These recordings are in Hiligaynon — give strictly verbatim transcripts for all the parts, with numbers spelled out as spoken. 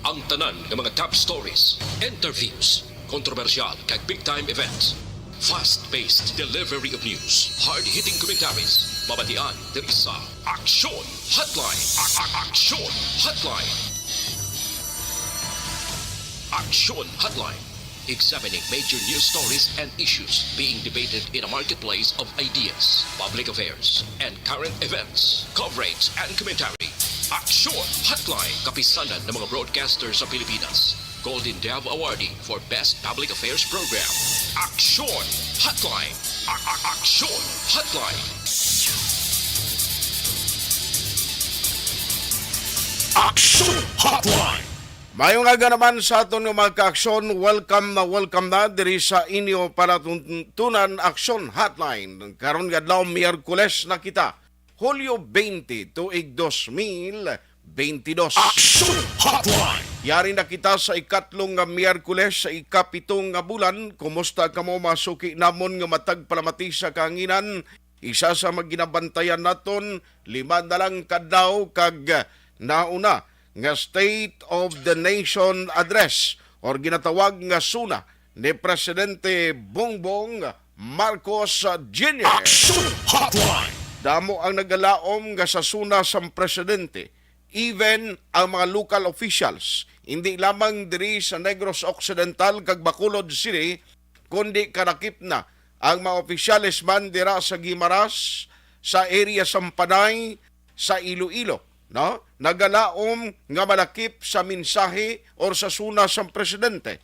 Ang tanan nga mga top stories, interviews, kontrobersyal kag big time events. Fast-paced delivery of news, hard-hitting commentaries, mabatian diri sa Aksyon Hotline. A- a- Aksyon Hotline. Aksyon Hotline. Examining major news stories and issues being debated in a marketplace of ideas, public affairs, and current events. Coverage and commentary. Aksyon Hotline. Kapisanan ng mga broadcaster sa Pilipinas. Golden Dove Awardee for Best Public Affairs Program. Aksyon Hotline. A- a- Aksyon Hotline. Aksyon Hotline. Mayong aga naman sa aton nga mga kaaksyon. Welcome na welcome na diri sa inyo palatuntunan Aksyon Hotline. Karon nga adlaw, Miyerkules na kita, Hulyo twenty, tuig dos mil twenty dos. Aksyon Hotline. Yari na kita sa ikatlong nga Miyerkules sa ikapito nga bulan. Kumusta kamo, mga suki namon nga matag palamati sa kahanginan? Isa sa mga ginabantayan naton, lima na lang ka adlaw kag nauna nga State of the Nation Address or ginatawag nga SONA ni Presidente Bongbong Marcos Junior. Action Hotline. Damo ang nagalaom nga sa SONA sang presidente, even ang mga local officials, hindi lamang diri sa Negros Occidental kag Bacolod City, kundi kalakip na ang mga opisyales man dira sa Guimaras, sa area sang Panay, sa Iloilo, no? Nagalaom nga malakip sa mensahe or sa SONA sang presidente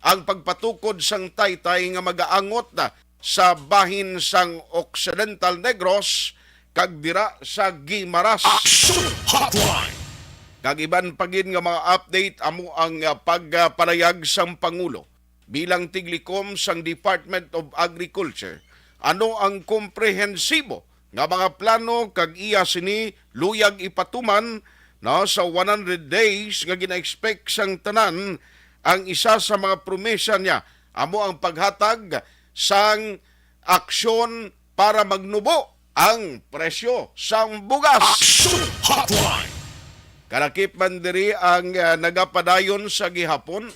ang pagpatukod sang taytay nga magaangot na sa bahin sang Occidental Negros kag dira sa Guimaras. Action Hotline. Kag iban pa gid nga mga update amo ang, ah, pagpalayag sang Pangulo bilang tiglikom sang Department of Agriculture. Ano ang komprehensibo nga mga plano kag iya sini luyag ipatuman, no, sa one hundred days nga gina-expect sang tanan? Ang isa sa mga promesa niya amo ang paghatag sang aksyon para magnubo ang presyo sang bugas. Action Hotline. Kalakip man diri ang, ah, nagapadayon sa gihapon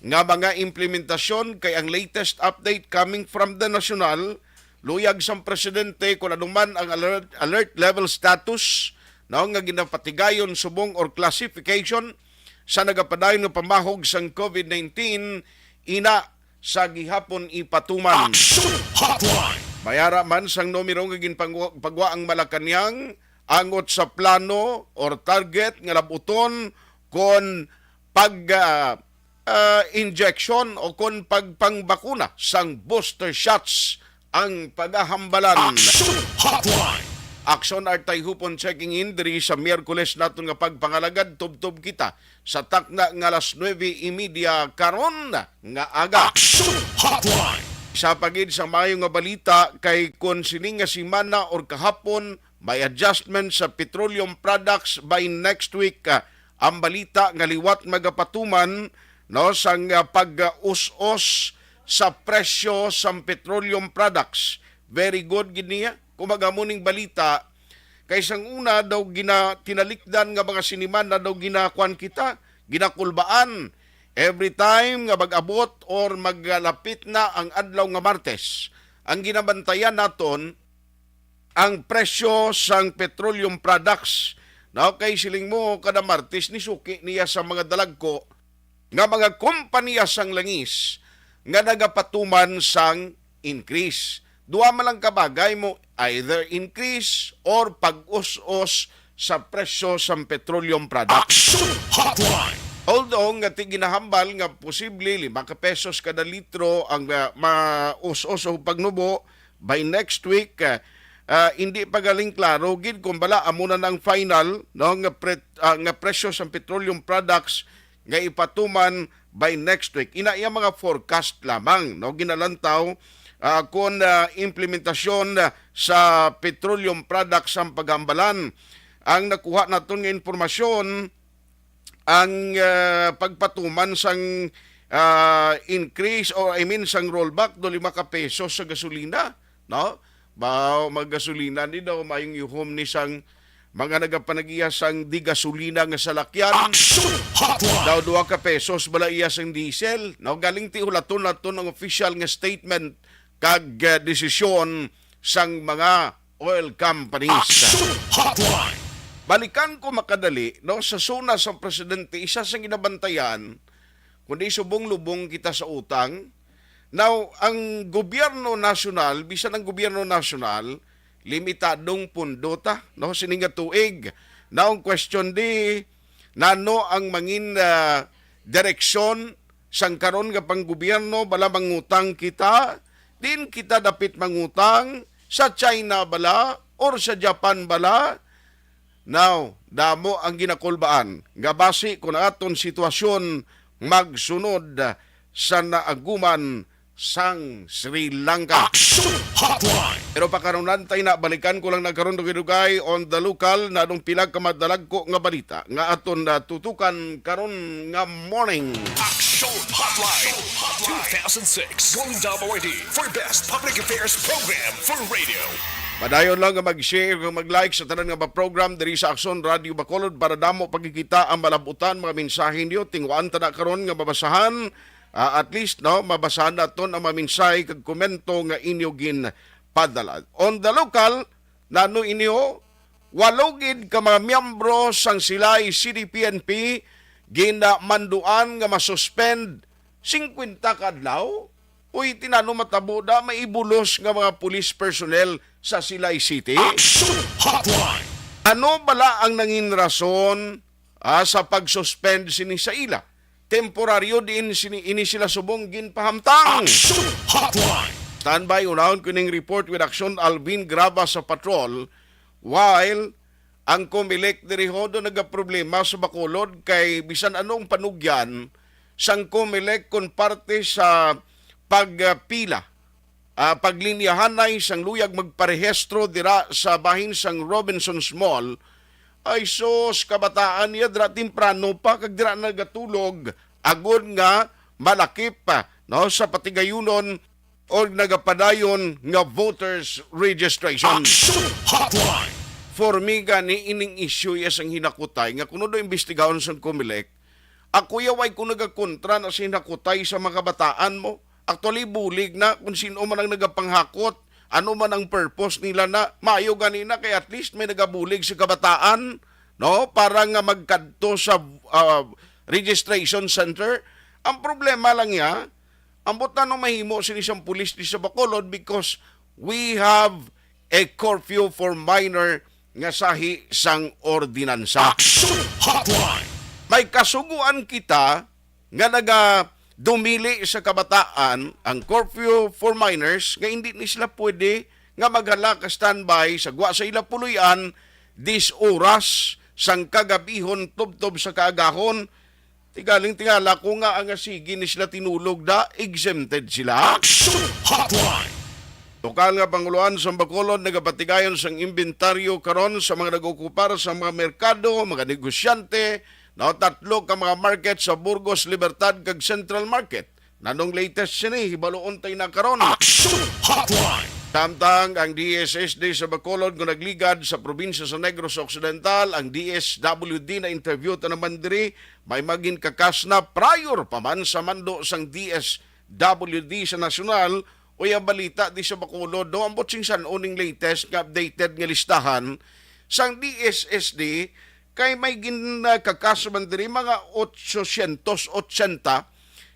nga mga implementasyon, kay ang latest update coming from the national, luyag sang presidente kon ano man ang alert, alert level status, no, nga ginapatigayon subong or classification sa nagapadayon nga pamahog sang COVID nineteen, ina sa gihapon ipatuman. Action Hotline. Mayara man sang numero nga ginpagwa ang Malacañang angot sa plano or target nga labuton kon pag, ah, ah, injection o kon pagpangbakuna sang booster shots ang pagahambalan. Action Hotline. Action Artay Hupon checking in diri sa Miyerkules naton nga pagpangalagad. Tubtob kita sa takna nga alas nuebe y media karon nga aga. Action Hotline. Sa pagid sa maayo nga balita, kay kon sini nga semana or kahapon may adjustment sa petroleum products by next week, ah, ang balita nga liwat magapatuman, no, sang, ah, pag-us-os sa presyo sang petroleum products. Very good gid niya. Kumbaga mo ning balita, kay sang una daw gina-, tinalikdan nga mga siniman na daw ginakuan kita, ginakulbaan. Every time nga mag-abot or maglapit na ang adlaw nga Martes, ang ginabantayan naton ang presyo sang petroleum products. Na, okay, siling mo, kada Martes ni suki niya sa mga dalagko nga mga kompanya sang langis nga nagapatuman sang increase. Duha man lang ka bagay mo, either increase or pag-us-os sa presyo sang petroleum products. Action Hotline. Although nga ti ginahambal nga posible lima ka pesos kada litro ang, ah, maus-os o pagnubo by next week, ah, ah, hindi pa galing klaro gid kung bala amo na nang final, no, nga pre-, ah, nga presyo sang petroleum products nga ipatuman by next week. Ina iya mga forecast lamang, no, ginalantaw, ah, kon, ah, implementasyon, ah, sa petroleum products ang paghambalan. Ang nakuha naton nga impormasyon, ang, ah, pagpatuman sang, ah, increase o, I mean, sang rollback do lima ka pesos sa gasolina, no? Ba, maggasolina ni daw mayong ihom ni sang, mga nagapanag-iya sang di gasolina nga salakyan. Action Hotline! Daw duha ka pesos bala iya sang diesel. Now, galing ti hulaton naton ang official nga statement kag, ah, desisyon sang mga oil companies. Action Hotline! Balikan ko makadali, no, sa SONA sang presidente, isa sang ginabantayan, kundi subong lubong kita sa utang. Now, ang gobyerno nasyonal, bisan ang gobyerno nasyonal, limitadong pundo ta, no, sini nga tuig. Now, ang question di, nano ang mangin, ah, direksyon sang karon nga panggobyerno? Bala mangutang kita, din kita dapit mangutang sa China bala or sa Japan bala? Now, damo ang ginakulbaan nga basi kun aton sitwasyon magsunod sa naaguman sang Sri Lanka. Action Hotline! Pero pakarunan tayo na, balikan ko lang na karon dugay-dugay on the local, na nung pila ka madalagko nga balita nga aton na tutukan karon nga morning. Action Hotline two thousand six Golden Dome Awardee for Best Public Affairs Program for Radio. Padayon lang nga mag-share ug mag-like sa tanan nga mga program diri sa Aksyon Radio Bacolod para damo pagkikita ang malabutan, mga mensahe niyo. Tinguhaan ta na karon nga mabasahan, ah, at least, no, mabasahan naton ang mga mensahe kag komento nga inyo ginpadala. On the local, nano inyo, walo gid ka mga miyembro sang Silay C D P N P ginamanduan nga masuspend singkwenta ka adlaw? Uy, tinano matabo da may ibulos nga mga police personnel sa Silay City? Action Hotline! Ano bala ang nangin rason, ah, sa pag-suspend sini sa ila? Temporaryo diin sini, ini sila subong ginpahamtang. Action Hotline! Standby, unahon ko ning report with Action Alvin Graba sa patrol. While ang Comelec diri ho do nagaproblema sa Bacolod kay bisan anong panugyan sang Comelec kon parte sa pagpila, ah, paglinyahanay sang luyag magparehistro dira sa bahin sang Robinsons Mall, ay sus, kabataan niya dira temprano pa kag dira nagatulog agod nga malakip pa, no, sa patigayunon o nagapadayon nga voters registration. Action Hotline! For me gani, ining issue iya sang hinakutay nga kuno do imbestigahon sang Comelec, ako yaway ko nagakontra na sa hinakutay sa mga kabataan mo. Actually, bulig na kung sino man ang nagapanghakot, ano man ang purpose nila na. Maayo gani na kay at least may nagabulig sa kabataan, no? Para nga magkadto sa, ah, registration center. Ang problema lang niya, ang butang mahimo sini sang pulis di sa Bacolod because we have a curfew for minor nga sahi sang ordinansa. Action Hotline! May kasuguan kita nga nagadumili sa kabataan ang curfew for minors nga hindi ni sila pwede nga maghala ka standby sa gwa sa ila puloy-an dis oras sang kagabihon tubtob sa kaagahon. Tigaling tingala ko nga ang asigi ni sila tinulog da, exempted sila. Action Hotline! Lokal nga pangulohan sa Bacolod nagapatigayon sang inventaryo karon sa mga nag-okupar sa mga merkado, mga negosyante, na tatlo ka mga market sa Burgos, Libertad, kag Central Market. Nanong latest sini, hibaluon tay na karon. Action Hotline! Samtang ang D S S D sa Bacolod nga nagligad sa probinsya sa Negros Occidental, ang D S W D na interview ta naman diri, may magin kakas na prior pa man sa mando sang D S W D sa nasyonal. Uy, ang balita di sa Bacolod, no? Ambot sing san-o ning latest nga updated nga listahan sang D S S D, kay may gin, ah, kakas man diri mga otsosyentos otsenta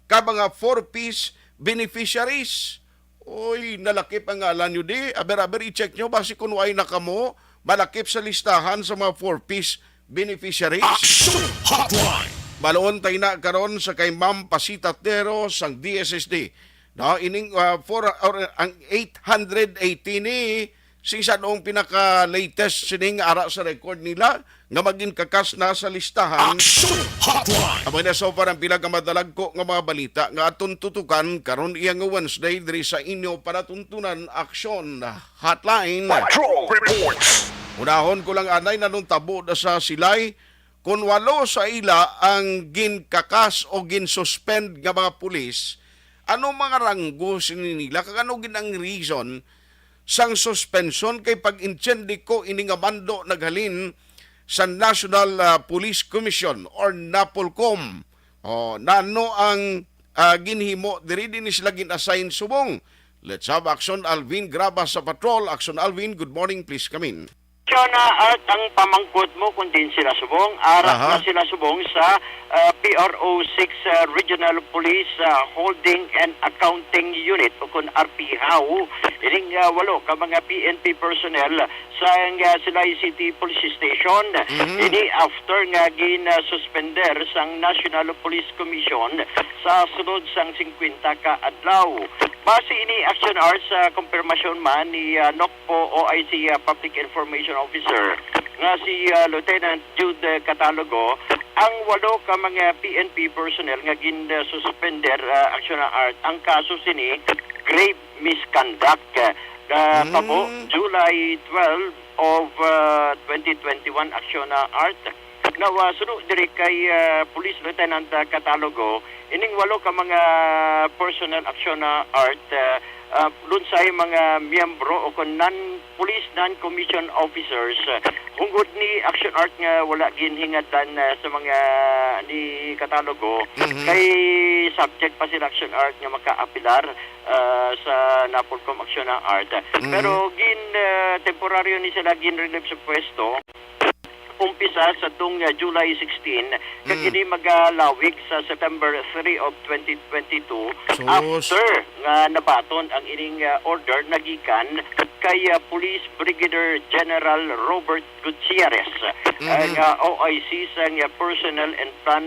ka mga four Ps beneficiaries. Oy, nalakip ang ngalan nyo di. Aber-aber, i-check nyo basi kung wala na kamo malakip sa listahan sa mga four Ps beneficiaries. Action Hotline! Baloon tayo na karon sa kay Ma'am Pasita Tero sang D S S D. No, ining, ah, for, or, ang eight hundred eighty ni, sing san-o ang pinaka-latest sining ara sa record nila nga magin kakas na sa listahan. Action Hotline! Amo na so far ang pila ka madalagko nga mga balita nga aton tutukan karon iya nga Wednesday diri sa inyo palatuntunan Action Hotline. Patrol Reports! Unahon ko lang anay, nanong tabo na sa Silay, kung walo sa ila ang ginkakas o ginsuspend nga mga pulis, ano mga ranggo sini nila kag ano gid ang reason sang suspension? Kay pag-intindi ko, ini nga mando naghalin sa National, ah, Police Commission or NAPOLCOM. Oh, nano ang, ah, ginhimo diri? Dinhi sila gin-assign subong? Let's have Action Alvin Graba sa patrol. Action Alvin, good morning. Please come in. Siya na, Art, ang pamangkot mo kung diin sila subong. Ara Aha. na sila subong sa, ah, P R O six, ah, Regional Police, ah, Holding and Accounting Unit, o kun R P HAU. Ining, ah, walo ka mga P N P personnel sa, ah, Silay City Police Station. Mhm. Ini after nga gin-suspender sang National Police Commission sa sulod sang singkwenta ka adlaw. Base ini, Action Art, sa kumpirmasyon man ni, ah, NOCPO O I C, ah, Public Information Officer nga si, ah, Lieutenant Jude Catalogo, ang walo ka mga P N P personnel nga gin-suspender, ah, Action Art, ang kaso sini grave misconduct. Ah, Hmm. tabo, July twelve of, ah, twenty twenty-one, Action Art. Now, ah, suno diri kay, ah, Police Lieutenant, ah, Catalogo, ining walo ka mga personnel, Action Art, ah, ah, lunsay mga miyembro o kon non-, police non-commissioned officers, ah, hunggod ni, Action Art, nga wala ginhingadlan, ah, sa mga ni Catalogo, Mhm. kay subject pa sila, Action Art, nga makaapilar, ah, sa NAPOLCOM, Action Art. Mhm. Pero gin, ah, temporaryo ni sila gin-relieve sa pwesto. Umpisa sa tung, ah, July sixteen, kag Mm. ini magalawig sa September three of twenty twenty-two, Sus. after nga nabaton ang ining, ah, order nagikan kay, ah, Police Brigadier General Robert Gutierrez, Mhm. ah, nga O I C sang, ah, Personnel and Plan,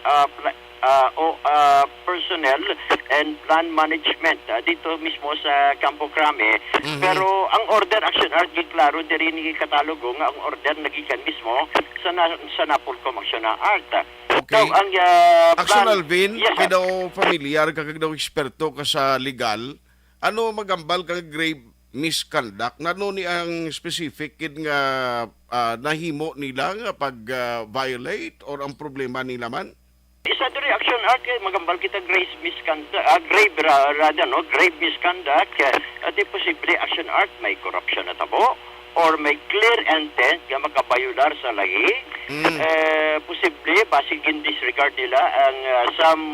ah, Pla-, ah, o, ah, Personnel and Plan Management, ah, dito mismo sa Campo Crame. Mhm. Pero ang order, Action Art, giklaro diri ni Catalogo nga ang order nagikan mismo sa na-, sa NAPOLCOM, Action Art. Okay. Daw ang, ah, Action plan Alvin, Yes, kay sir. daw familiar ka kag daw eksperto ka sa legal, ano magambal ka grave misconduct? Nano ni ang specific gid nga, ah, nahimo nila nga pag, ah, violate or ang problema nila man? Isa diri, Action Art, kay magambal kita grave misconduct, ah, grave ra-, rather, no? Grave misconduct, eh, at di posible, Action Art, may corruption na tabo or may clear intent nga makabayular sa lahi. Mm. Eh, posible, basig gin-disregard nila ang, ah, some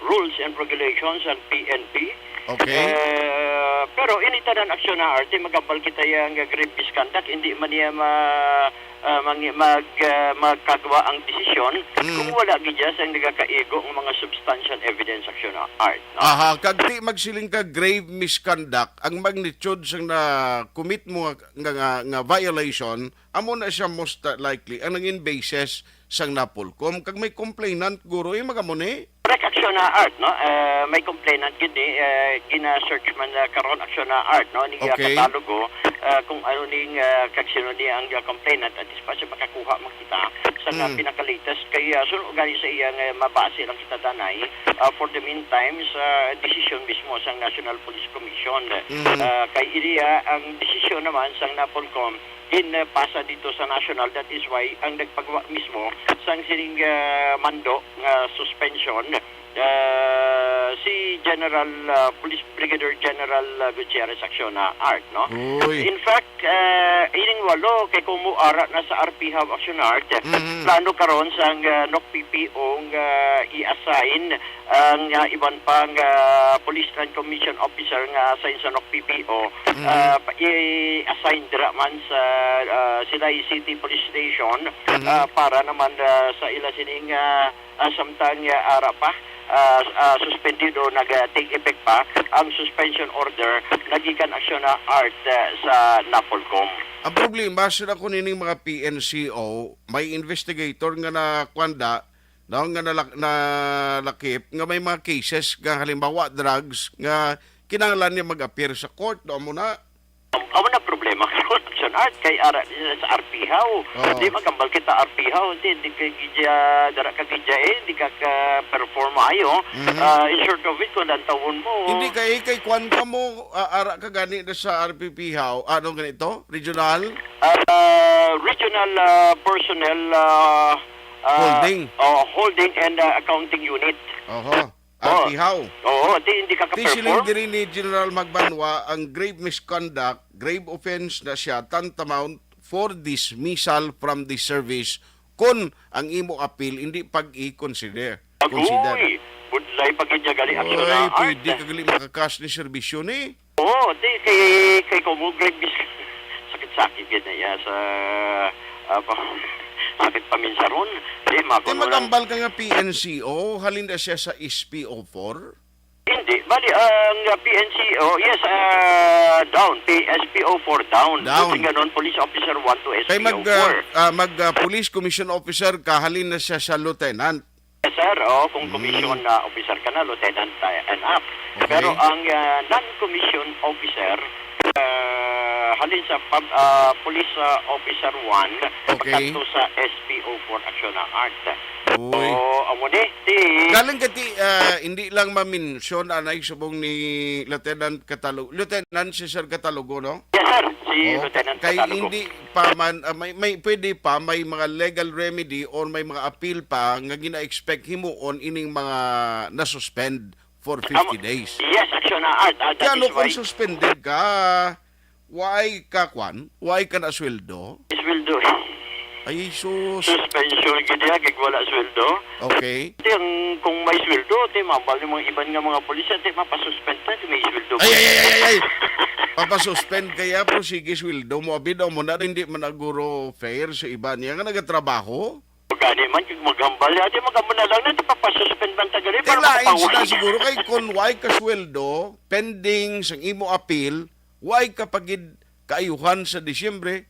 rules and regulations ang P N P. Okay. Eh, pero ini tanan, Action Art, magambal kita yang grave misconduct, hindi man niya ma-, ah, mang-, mag-, ah, magkagwa ang desisyon Mm. kung wala gid siya sa nagakaigo nga mga substantial evidence, Action Art, no? Aha, kag di magsiling ka grave misconduct, ang magnitude sang na-commit mo nga, nga, nga, nga violation, amo na siya most likely ang nangin basis sang NAPOLCOM. Kag may complainant, guro, eh, magamo ni? Correct, Action Art, no? Eh, may complainant gid ni, eh, gina-search man, ah, karon, Action Art, no? Ni, ah, Okay. Catalogo, ah, kung ano ning, ah, kag sino ni ang, ah, complainant, at least pa siya makakuha man kita sa nga Mm. pinaka-latest. Kay, ah, suno gani sa iya nga mabase lang kita, danay, ah, for the meantime, sa desisyon mismo sang National Police Commission. Mm. Ah, kay iliya ang desisyon naman sang NAPOLCOM, ginpasa dito sa national. That is why ang nagpagawa mismo sang sining, ah, mando nga suspension, ah, si General, ah, Police Brigadier General, ah, Gutierrez Acciona, Art, no? Uy. In fact, ah, ining walo kay kumo ara na sa R P HAU Acciona, Art, Mhm. plano karon sang, ah, NOC-PPO nga i-assign ang, ah, iban pang, ah, police non-commissioned officer nga assign sa NOC-PPO, Mhm. ah, pa-, i-assign dira man sa, ah, Silay City Police Station, Mhm. ah, para naman, ah, sa ila sining, ah, ah, samtang, ah, ara pa, ah, ah, suspendido, nag, ah, take effect pa ang suspension order nagikan Acciona, Art, ah, sa NAPOLCOM. Ang problema, sila ko nining mga P N C O, may investigator nga nakwanda, no, nga nalak-, nalakip, nga may mga cases nga, halimbawa, drugs, nga kinahanglan niya mag-appear sa court, no, amo na. Amo na problema karon, Acciona, Art, kay ara sa R P HAU. Oo. Di magambal kita R P HAU, di, di ka gidya, dara ka gidya, eh, di ka ka-perform maayo. Mhm. Ah, in short of it, kung lantawon mo. Hindi kay, kay kwan ka mo, ah, ara ka gani na sa R P P HAU, ano ganito? Regional? Ah, regional, ah, personnel, ah, ah, Holding. Oh, holding and, ah, accounting unit. Oho. Oh. R P HAU. Oo, di, hindi ka Di siling ka-perform. Diri ni General Magbanwa, ang grave misconduct, grave offense na siya, tantamount for dismissal from the service kon ang imo appeal hindi pag-i-consider. Consider. Agoy! Budlay pa gid niya gali, aksyon. Oy, na art. Pwede ka gali makakas ni serbisyo ni. Oo, di kay, kay Kumo Greg, bis-, sakit-sakit gid na iya sa, ah, pa-, sakit paminsaron. Di, Di mako na lang. Magambal ka nga P N C O, halin na siya sa S P O four? Hindi. Bali, ang, ah, P N C O, yes, ah, down. P-, S P O four down. Down. Buti nga nun, Police Officer one to Kay mag, S P O four. Ah, ah, mag, ah, Police Commission Officer ka, halin na siya sa Lieutenant. Yes, sir. Oo, kung Mm. commission na officer ka na, lieutenant, uh, and up. Okay. Pero ang, uh, non-commission officer, uh, halin sa pub-, uh, police, uh, officer one, Okay. pagkadto sa S P O four action na art. Uy. Oo, amo ni. Ti- Galing ka ti, uh, hindi lang ma-mention, anay, subong ni Lieutenant Catalogo. Lieutenant si Sir Catalogo, no? Yes, sir. Si Oh, Lieutenant kay Catalogo. Hindi pa man, ah, may, may pwede pa, may mga legal remedy or may mga appeal pa nga gina-expect himuon ining mga na-suspend for fifty Am-, days. Yes, action na art. Ah, that Kaya is ano kung why suspended ka, why ka kwan? Why ka na sweldo? Sweldo. Ay, sus. Suspension gid ya, kay wala sweldo. Okay. Ti ang, kung may sweldo, ti mambal yung mga iban nga mga pulis, ti mapasuspend ta, ti may sweldo. Ay, ay, ay, ay, ay, ay. Papasuspend kaya, pero sige, sweldo mo. Abi daw mo na, hindi man naguro fair sa iba niya nga nagatrabaho. Gani man, kag maghambal niya, di magamo na lang na, di papasuspend man ta gali Ti para lain sila makapawi. Siguro kay kung why ka sweldo, pending sang imo appeal, why ka pa gid kaayuhan sa Disyembre?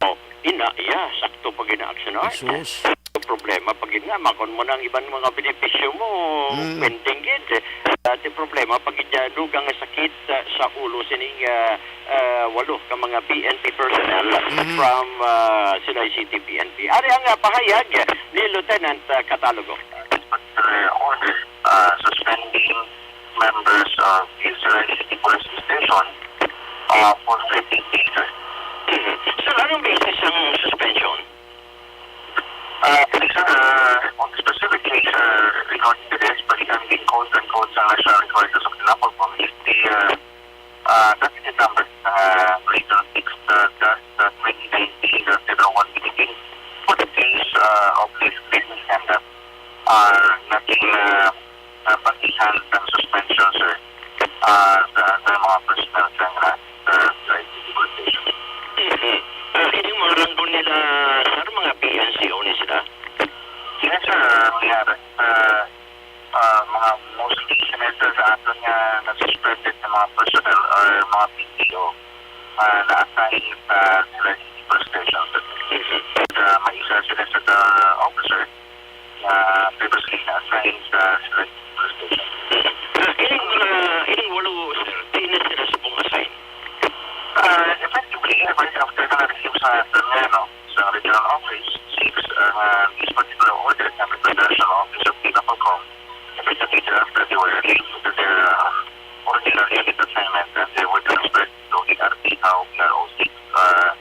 Oh, ina, iya, sakto pa gid na aksyon, ah. Jesus. Problema pa gid nga, makon mo na ang iban mga benepisyo mo, Mm. pending gid. Dati problema pa gid, ah, dugang nga sakit, ah, sa ulo sining, ah, ah, walo ka mga P N P personnel Mm. from, ah, Silay City P N P. Ari ang, ah, pahayag ni Lieutenant, ah, Catalogo. Order, ah, suspending members of the Silay City Police Station, uh, for fifteen days, sir. Mhm. Sir, anong basis ang suspension? Uh, actually, sir, uh, on the specific case, uh, regarding to this, balikan din quote unquote sa National Records of the Napolcom is the, uh, uh, docket number, uh, Region six, uh, dash, uh, twenty nineteen dash zero one eighteen for the case, uh, of this misconduct. Uh, nothing, uh, uh, basihan sang suspension, sir, ah, sa, sa mga personnel sa, sa, sa, sa city police station. Mhm. Ah, ining mga ranggo nila, sir, mga P N C O ni sila? Yes, sir. Ah, may ara, ah, ah, mga mostly sila, sir, sa aton nga na-suspended na mga personnel or mga P C O, ah, na-assign sa sila city police station, sir. Mhm. Sa may isa sila sa, sa officer, nga previously na-assign sa Silay Police Station. Ah, ining mga, ining walo, sir, di na sila subong assign? Ah, effectively, right after na na-receive sa aton nga, no, sa regional office, six, ah, nga this particular order nga may Federal Office of Pinapalcom, effectively thereafter, they were relieved to their, ah, original unit assignment and they were transferred to the R P Hao P R O six, ah,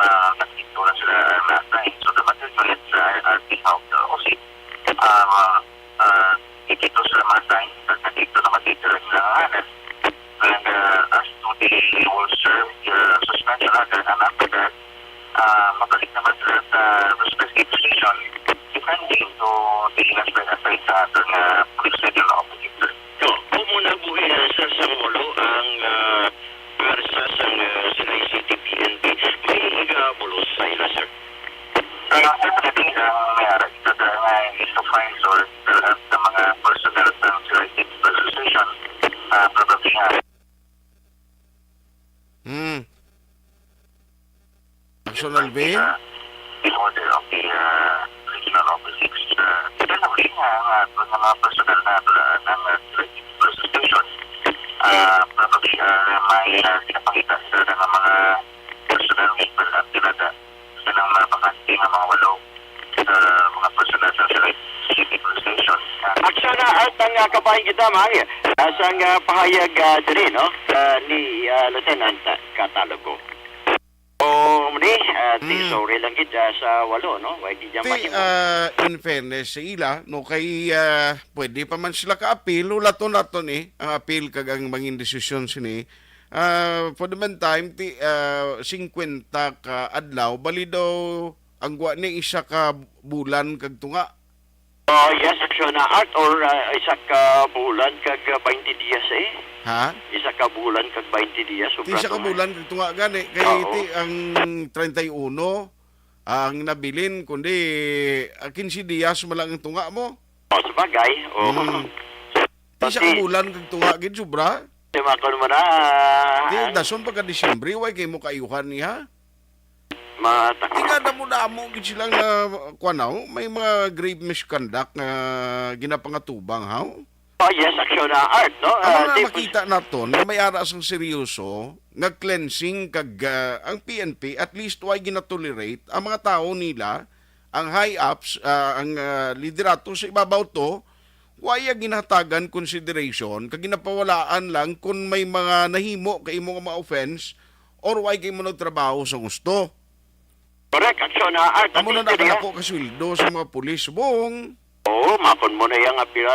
ah, nandito na sila na-assign. So, the material units sa R P Hao P R O six, ah, ah, dito sila ma-assign, tapos nandito naman dito rin sila nga. And, uh, as to the whole serve, uh, suspension order, and after that, uh, mabalik naman sila sa respective station, depending to the nasa assign sa aton nga police regional officer. So, kung muna buhi, uh, sir, sa walo ang, uh, pwersa sa, uh, Silay City P N P, may igabulos sa ila, sir? Ah, definitely, ang may ara, ito na nga is to find or fill up sa mga personnel sa Silay City Police Station, ah, probably nga. Hmm. Action Alvin? Ah, in order of the, ah, regional office six, ah, ito na rin nga, nga, nga mga personnel na, na, ng, ah, Silay City Police Station. Ah, probably, ah, may, ah, pinapakita sila ng mga personnel nga iba ang tinada sa nang mga bakante nga mga walo sa mga personal sa Silay City Police Station. Aksyon na at ang, ah, kabahin kita, Mang. Ah, sang, ah, pahayag, ah, diri, no? Ah, ni, ah, Lieutenant Catalogo. O, ni, ah, ti, Mm. sorry lang gid, ah, sa walo, no? Why di niya Ti, mahimo? Ah, in fairness sa ila, no, kay, ah, pwede pa man sila ka-apil, ulaton naton, eh, ang apil kag ang mangin desisyon sini Ah, for the meantime, ti, ah, singkwenta ka adlaw, bali daw ang gwa ni isa ka bulan kag tunga. Oh, yes, action na art or, ah, isa ka bulan kag, ah, twenty dias, eh. Ha? Isa ka bulan kag twenty dias, Ti sobra isa ka to, eh. bulan kag tunga gani kay Oo. ti ang treinta y uno ang nabilin, kundi, ah, quince dias man lang ang tunga mo. Oh, sabagay. Oo. Mm. Ti isa ka Pati bulan kag tunga gid sobra. Di makon mo na. Ti dason pagka Disyembre, way kay mo kaayuhan niya. Mata- Ti nga damo-damo gid sila nga, kuwan, aw, may mga grave misconduct nga ginapangatubang, haw? Oh, yes, action na art, no? Ang Ah, mga di makita naton nga may ara sang seryoso nga cleansing kag, ah, ang P N P, at least, way ginatolerate ang mga tawo nila, ang high ups, ah, ang, ah, liderato sa ibabaw to, way ginahatagan consideration kag ginapawalaan lang kung may mga nahimo kay imo nga mga offense or way kay mo nagtrabaho sa gusto. Correct, action na art. Amo na Ati, Sir, ya. nagadako ka sweldo sa mga pulis, bong. Oo, makon mo na yang apila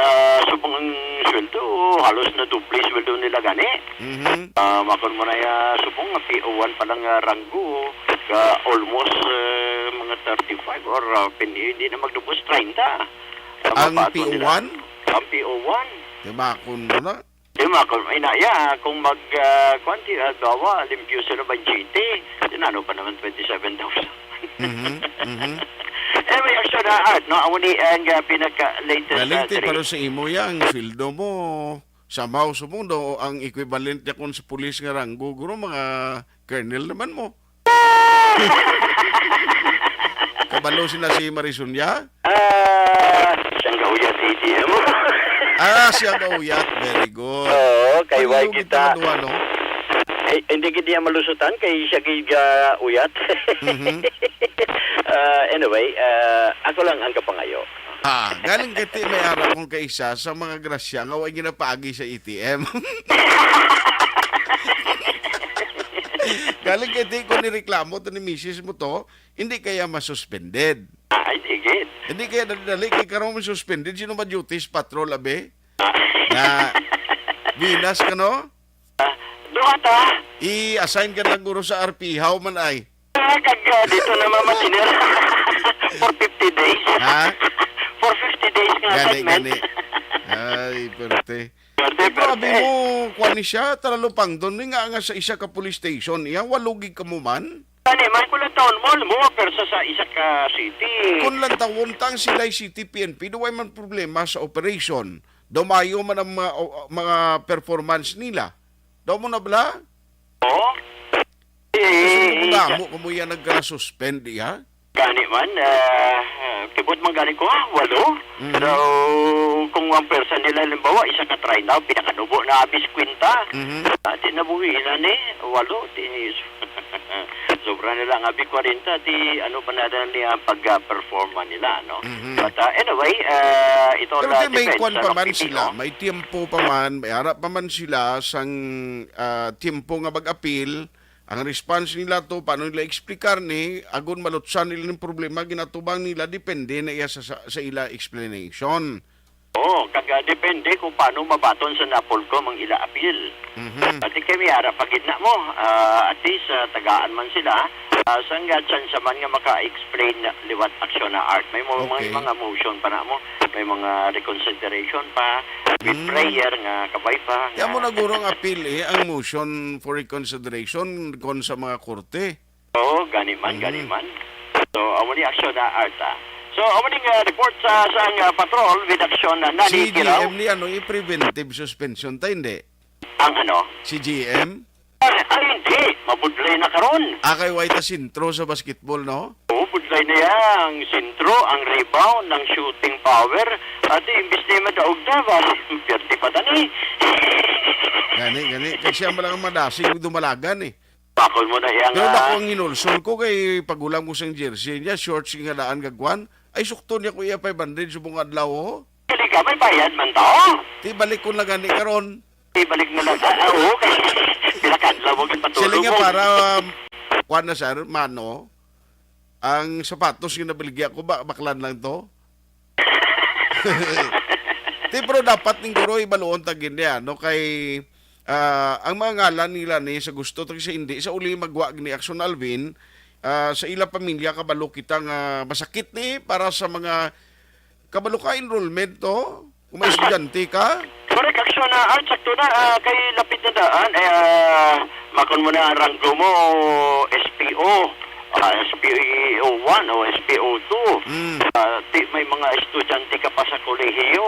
subong ang sweldo. Halos na doble sweldo nila gani. Mhm. Ah, makon mo na ya subong nga P O one pa lang nga ranggo, ka almost, eh, mga thirty-five or, ah, pin-, hindi na magdubos treinta. Ang Ang mabago nila. P O one? Ang P O one. Di makon mo na. Di makon, ina, ya, kung mag, ah, kwan, ti, ah, gawa, limpyo sila ba G T? Tinano pa naman twenty-seven thousand. Mhm, mhm. Anyway, action na art, no? Amo ni ang, ah, pinaka-latest, Galing ah, ti, diri. Pero sa imo ya, ang sweldo mo, somehow, subong do, ang equivalent niya kung sa pulis nga ranggo, guro, mga colonel naman mo. Kabalo sila si Marison, ya? Ah, siyang gauyat, A T M. Ah, siya gauyat. Very good. Oo, kay Pareho way kita. kita nga duha, no? Ay, hindi gid niya malusutan kay siya gid gauyat. Mhm. Ah, anyway, ah, ako lang ang kapangayo. Ah, galing kay ti may ara kong kaisa sa mga grasya nga way ginapaagi sa A T M. Galing kay ti ko ni reklamo to ni misis mo to, hindi kaya masuspended. Ah, ay, di gid. Hindi kaya dali-dali kay karon mo suspended, sino ba duties patrol, abi? Ah. Na, binas ka, no? Ah, duha ta. I-assign ka lang guro sa R P, how man ay? Ah, kag, ah, dito na mamatinir. For fifty days. Ha? For fifty days nga Gani, assignment. gani. Ay, perte. Perte, Pero abi perte. mo, kuwan ni siya, taralupang doon, ni nga, nga sa isa ka police station, iya, walugi ka mo man? Gani, man ko lang taon mo, mo, persa sa isa ka city. Kung lang tawon tang sila'y city P N P, duway man problema sa operation. Daw mayo man ang mga, o, mga performance nila. Daw mo na bala? Oo. Kasi Eh, kung damo ka mo yan nagka-suspend, iya? Gani man, ah, ah, kibot man gani ko, ah, walo. Mhm. So, kung ang persa nila, halimbawa, isa ka try na, pinakanubo na abis kwenta. Mhm. Ah, di nabuhi na ni, walo, di, sobra na lang, abi kwarenta, di, ano pa na lang niya pag, ah, performa nila, no? Mhm. But, ah, anyway, ah, ito Pero na di may depends kwan sa pa man kapipino. sila, may tiempo pa man, may harap pa man sila sang, ah, tiempo nga mag-apil. Ang response nila to, paano nila explicar ni, agon malutsan nila ning problema, ginatubang nila, depende na iya sa, sa, sa ila explanation. Oo, kag, ah, depende kung paano mabaton sa Napolcom ang ila apil. Mhm. Ati kay may ara pa gid na mo, ah, at least, ah, tagaan man sila, ah, sang, ah, tsansa man nga maka-explain liwat aksyon na art. May mo-, may Okay. mga motion pa na mo, may mga reconsideration pa, with Mm. prayer nga kabay pa, Kaya nga mo na guro ang apil eh, ang motion for reconsideration kon sa mga korte. Oo, gani man, Mm. gani man. So, amo ni aksyon na art, ah. So, amo ni nga report sa, sa, ah, patrol with action na nani, Si Kiraw. G M ni ano, i-preventive suspension ta, hindi? Ang ano? Si G M? Ay, ay, hindi. Mabudlay na karon. Ah, kay way ta sentro sa basketball, no? Oo, budlay na yang sentro, ang rebound, ang shooting power. Ati, imbis na madaog na, ba? Pwerte pa tani. Gani, gani. Kay siya mo lang ang madasig, dumalagan eh. Bakol mo na yang, Pero ah, bako ang hinulsol ko kay pagulang ko sang jersey niya, shorts nga daan kag kwan. Ay, sukto niya ko iya five hundred subong adlaw, oh. Dili ka, may bayad man to. Ti balik ko na gani karon. Ti balik na lang. Ah, ah, oo, kay pila ka adlaw mo gipatulog Sila nga mo. para, um, kwan na, sir, mano, ang sapatos nga nabaligya ko, ba, baklan lang to? Ti, pero dapat ning guro, ibaluon ta gid niya, no? Kay Ah, ang mga ngalan nila ni sa gusto to sa hindi, sa uli magwa ni Aksyon Alvin, ah, sa ila pamilya, kabalo kita nga masakit ni para sa mga kabalo ka enrollment to, kung may estudyante ka. Correct, Aksyon, ah, Art, sakto na, ah, kay lapit na daan, eh, ah, makon mo na ang ranggo mo, S P O, ah, S P O one o S P O two. Mm. Ah, di, may mga estudyante ka pa sa kolehiyo.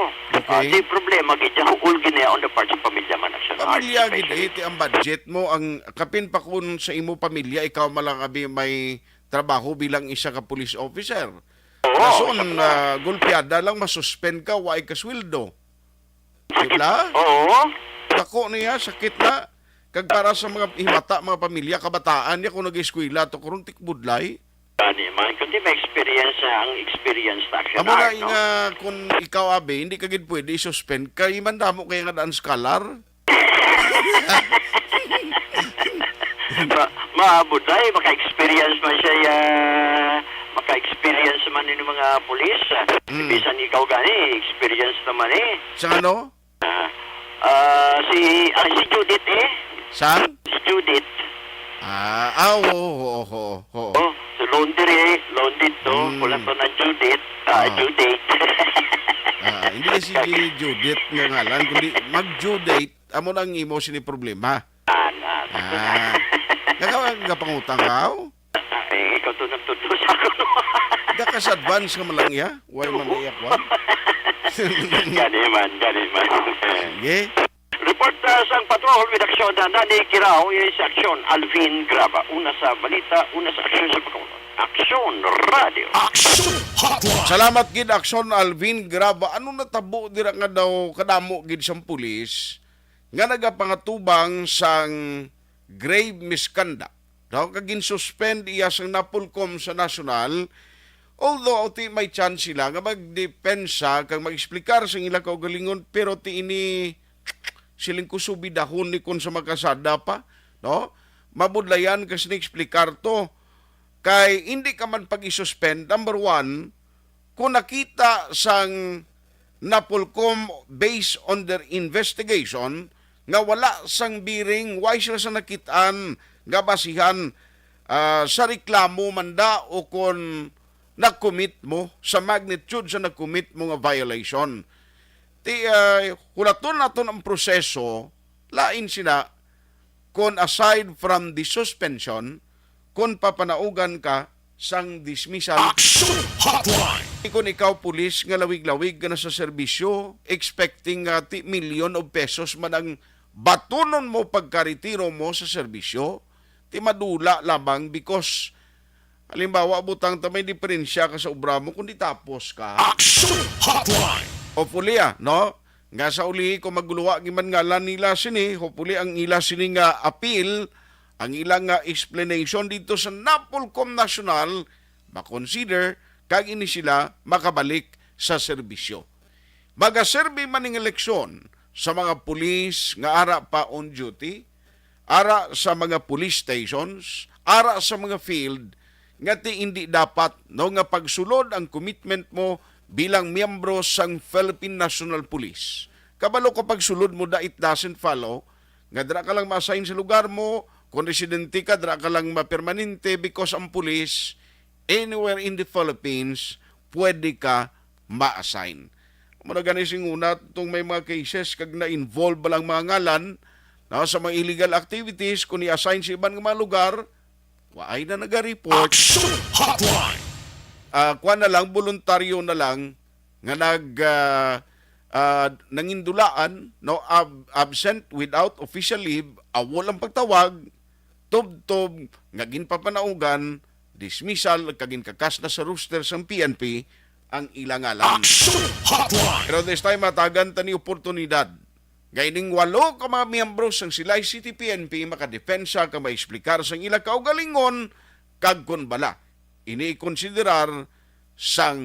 Ah, okay. Di problema, gid, huol gid niya on the part sa pamilya man, Aksyon, Art, Pamilya gid, especially. Eh, ti ang budget mo, ang kapin pa kun sa imo pamilya, ikaw man lang abi may trabaho bilang isa ka police officer. Oo, Rason, sakto. Ah, gulpiada lang, masuspend ka, wa ka sweldo. Sakit. Di ba? Oo. Dako niya, sakit na. Kag para sa mga himata, mga pamilya, kabataan niya, kung nag-eskwela to, karon tikbudlay. Gani man, kundi may experience na ang experience na siya Amo na, na, no? Nga, kung ikaw, abi, hindi ka gid pwede i-suspend. Kay mandamo kaya nga daan scholar. Ma-, maabot na eh, maka-experience man siya, ah, maka-experience man yung mga pulis. Mm. Bisan ikaw gani, experience naman eh. Sa ano? Ah, ah, si, ah, si Judith eh. Sa? Si Judith. Ah, ah, oo, oo, oo, oo. Oh, si Laundry, Laundry to. Mm. Wala to na Judith. Ah, Ah. Judith. Ah, hindi si Judith nga ngalan, kundi mag-Judate. Amo na ang imo sini problema. Ah, na. Ah. Naka-, nagapangutang ka, aw? Eh, ikaw to nagtudlo sa ako. Dakas advance nga malang iya? Why man iya, kwan? Gani man, gani man. Sige. Report, ah, sang patrol with aksyon na nani Kirao, eh, sa aksyon, Alvin Graba. Una sa balita, una sa aksyon sa pagkaulon. Aksyon Radio. Aksyon Hotline. Salamat gid, Aksyon Alvin Graba. Ano natabo dira nga daw kadamo gid sang pulis nga nagapangatubang sang grave misconduct, no? Kag ginsuspend iya sang Napolcom sa nasyonal, although ti may chance sila nga magdepensa kag mag-explicar sa ila kaugalingon, pero ti ini siling ko subidahon ni kon sa makasada pa, no? Mabudlayan ka sini explicar to. Kay hindi ka man pag-isuspend, number one, kung nakita sang Napolcom, based on their investigation, nga wala sang bearing, why sila sa nakitaan nga basihan, ah, sa reklamo man da o kon na-commit mo, sa magnitude sa na-commit mo nga violation. Ti, ah, hulaton naton ang proseso, lain sina, kon aside from the suspension, kon papanaugan ka sang dismissal. Action Hotline! Kon ikaw, pulis nga lawig-lawig ka na sa serbisyo, expecting nga ti million of pesos man ang batunon mo pagkaretiro mo sa serbisyo, ti madula lamang because, halimbawa, butang ta may diferensya ka sa obra mo, kundi tapos ka. Action Hotline! Hopefully, ah, no? Nga sa uli, kung magluwa giman ngalan nila sini, hopefully ang ila sini nga appeal, ang ila nga explanation dito sa Napolcom National, makonsider kag ini sila makabalik sa serbisyo. Magaserbi man ning eleksyon sa mga pulis nga ara pa on duty, ara sa mga police stations, ara sa mga field, nga ti indi dapat, no, nga pagsulod ang commitment mo bilang miyembro sang Philippine National Police. Kabalo ko, pagsulod mo da, it doesn't follow nga dira ka lang ma-assign sa lugar mo, kung residente ka, dira ka lang mapermanente, because ang pulis, anywhere in the Philippines, pwede ka ma-assign. Amo na gani sing una, tong may mga cases kag na-involve ba lang mga ngalan, no, sa mga illegal activities, kung i-assign sa iban nga mga lugar, waay na naga-report. Action Hotline! Ah, kuwan na lang, voluntaryo na lang nga nag, ah, ah, nangindulaan, no, ab-, absent without official leave, awol ang pagtawag, tubtob nga ginpapanaugan, dismissal, kag ginkakas na sa roster sang P N P ang ila ngalan. Action Hotline! Pero this time, matagan ta ni oportunidad nga ining walo ka mga miyembro sang Silay City P N P makadepensa kag maexplikar sang ila kaugalingon kag kon bala ini ikonsiderar sang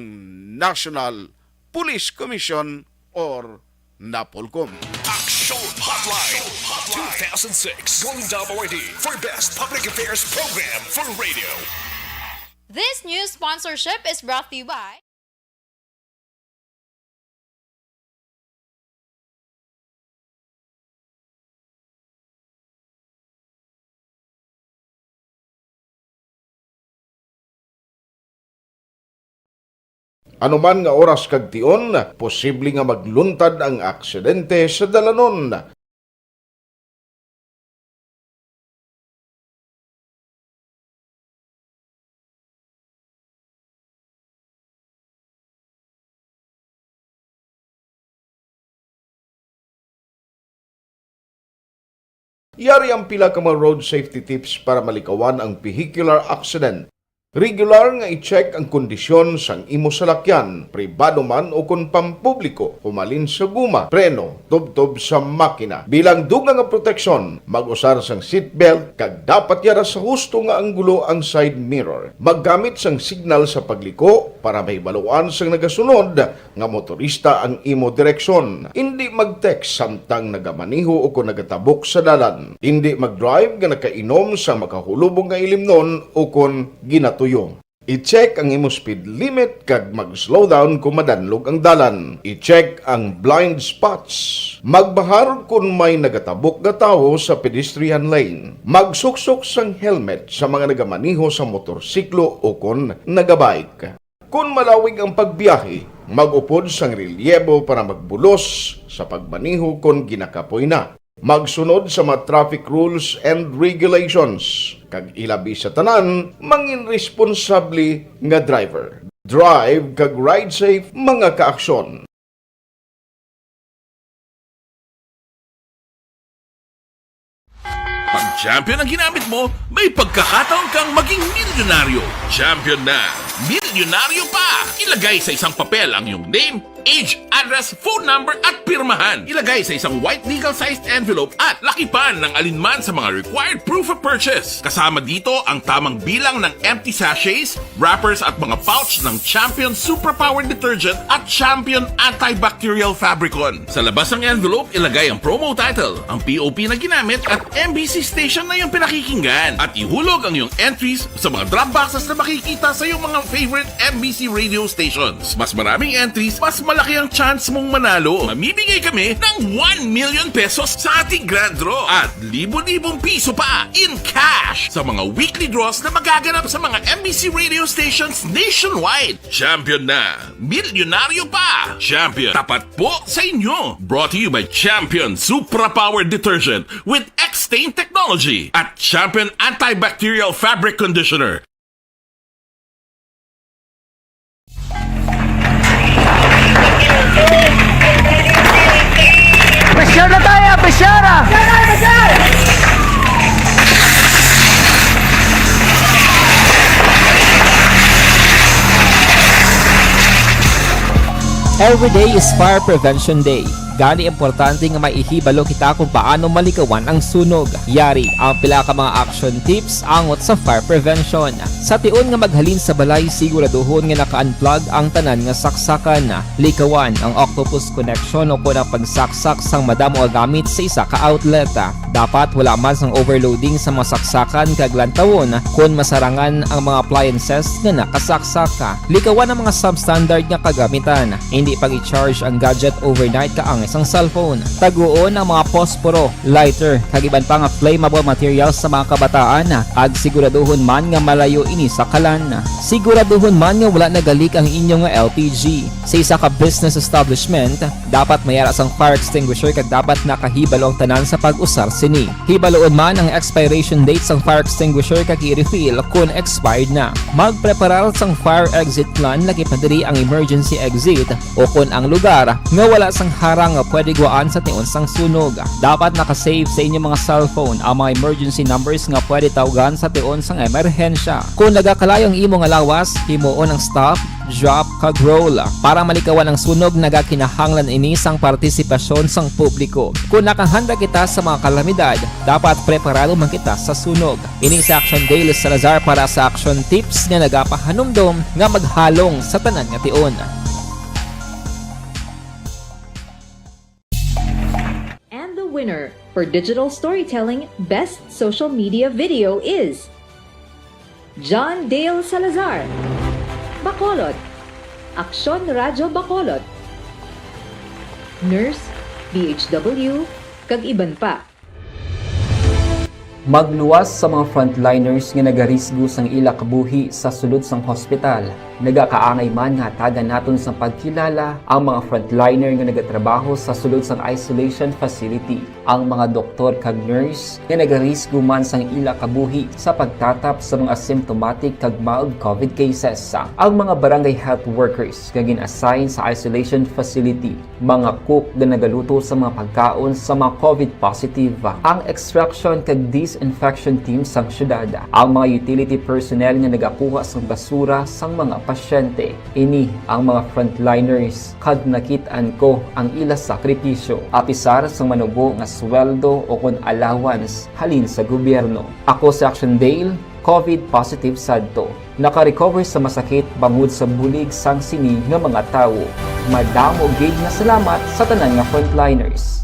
National Police Commission or Napolcom. Action Hotline two thousand six Golden Dove Awardee for Best Public Affairs Program for Radio. This news sponsorship is brought to you by Anuman nga oras kag tion, posible nga magluntad ang aksidente sa dalanon. Yari ang pila ka mga road safety tips para malikawan ang vehicular accident. Regular nga i-check ang kondisyon sang imo salakyan, pribado man o kon pampubliko, humalin sa guma, preno, tubtob sa makina. Bilang dugang nga proteksyon, mag-usar sang seatbelt kag dapat yara sa husto nga anggulo ang side mirror. Maggamit sang signal sa pagliko para mahibaluan sang nagasunod nga motorista ang imo direksyon. Indi mag-text samtang nagamaneho o kon nagatabok sa dalan. Indi mag-drive nga nakainom sa makahulubong nga ilimnon o kon ginatuyo. I-check ang imo speed limit kag mag-slow down kon madanlog ang dalan. I-check ang blind spots. Magbahar kon may nagatabok nga tawo sa pedestrian lane. Magsuksok sang helmet sa mga nagamaneho sa motorsiklo o kon nagabike. Kon malawig ang pagbiyahe, mag-upod sang relyebo para magbulos sa pagmaneho kon ginakapoy na. Magsunod sa mga traffic rules and regulations, kag ilabi sa tanan, mangin responsable nga driver. Drive kag ride safe, mga kaaksyon. Pag Champion ang ginamit mo, may pagkakataon kang maging milyonaryo. Champion na, milyonaryo pa! Ilagay sa isang papel ang iyong name, age, address, phone number, at pirmahan. Ilagay sa isang white legal-sized envelope at lakipan ng alinman sa mga required proof of purchase. Kasama dito ang tamang bilang ng empty sachets, wrappers, at mga pouch ng Champion Superpower Detergent at Champion Antibacterial Fabricon. Sa labas ng envelope, ilagay ang promo title, ang P O P na ginamit, at M B C station na iyong pinakikinggan. At ihulog ang iyong entries sa mga drop boxes na makikita sa iyong mga favorite M B C radio stations. Mas maraming entries, mas malaki ang chance mong manalo. Mamimigay kami ng one million pesos sa ating grand draw at libo-libong piso pa in cash sa mga weekly draws na magaganap sa mga M B C radio stations nationwide. Champion na! Milyonaryo pa! Champion, tapat po sa inyo! Brought to you by Champion Supra Power Detergent with X-Stain Technology at Champion Antibacterial Fabric Conditioner. Pressure na tayo! Pressure na! Every day is Fire Prevention Day. Gani, importante nga maihibalo kita kung paano malikawan ang sunog. Yari ang pila ka mga action tips angot sa fire prevention. Sa tion nga maghalin sa balay, siguraduhon nga naka-unplug ang tanan nga saksakan. Likawan ang octopus connection o kon ang pagsaksak sang madamo nga gamit sa isa ka outlet. Dapat wala man sang overloading sa mga saksakan kag lantawon kon masarangan ang mga appliances nga nakasaksak. Likawan ang mga substandard nga kagamitan. Indi pag-i-charge ang gadget overnight kaangay sang cellphone. Taguon ang mga posporo, lighter, kag iban pa nga flammable materials sa mga kabataan, kag siguraduhon man nga malayo ini sa kalan. Siguraduhon man nga wala nagalik ang inyo nga L P G. Sa isa ka business establishment, dapat may ara sang fire extinguisher kag dapat nakahibalo ang tanan sa pag-usar sini. Hibaluon man ang expiration date sang fire extinguisher kag i-refill kon expired na. Magpreparar sang fire exit plan, lakip na diri ang emergency exit o kon ang lugar nga wala sang harang nga pwede gwaan sa tion sang sunog. Dapat naka-save sa inyo mga cellphone ang mga emergency numbers nga pwede tawgan sa tion sang emerhensya. Kon nagakalayo ang imo nga lawas, himuon ang stop, drop, kag roll. Para malikawan ang sunog, nagakinahanglan ini sang partisipasyon sang publiko. Kon nakahanda kita sa mga kalamidad, dapat preparado man kita sa sunog. Ini si Action Dale Salazar para sa Action Tips nga nagapahanumdom nga maghalong sa tanan nga tion. And the winner for digital storytelling best social media video is John Dale Salazar, Bacolod, Aksyon Radyo Bacolod, Nurse, D H W, kag iban pa. Magluwas sa mga frontliners nga nagarisgo sang ila kabuhi sa sulod sang hospital. Nagakaangay man nga hatagan naton sang pagkilala ang mga frontliner nga nagatrabaho sa sulod sang isolation facility, ang mga doktor kag nurse nga nagarisgo man sang ila kabuhi sa pagtatap sa mga symptomatic kag mild covid cases, ang mga barangay health workers nga gin-assign sa isolation facility, mga cook nga nagaluto sa mga pagkaon sa mga covid positive, ang extraction kag disinfection team sang syudad, ang mga utility personnel nga nagakuha sang basura sang mga pasyente. Ini ang mga frontliners, kag nakit-an ko ang ila sakripisyo, apisar sang manubo nga sweldo o kon allowance halin sa gobyerno. Ako si Action Dale, covid positive sadto. Naka-recover sa masakit bangod sa bulig sang sini nga mga tawo. Madamo gid nga salamat sa tanan nga frontliners.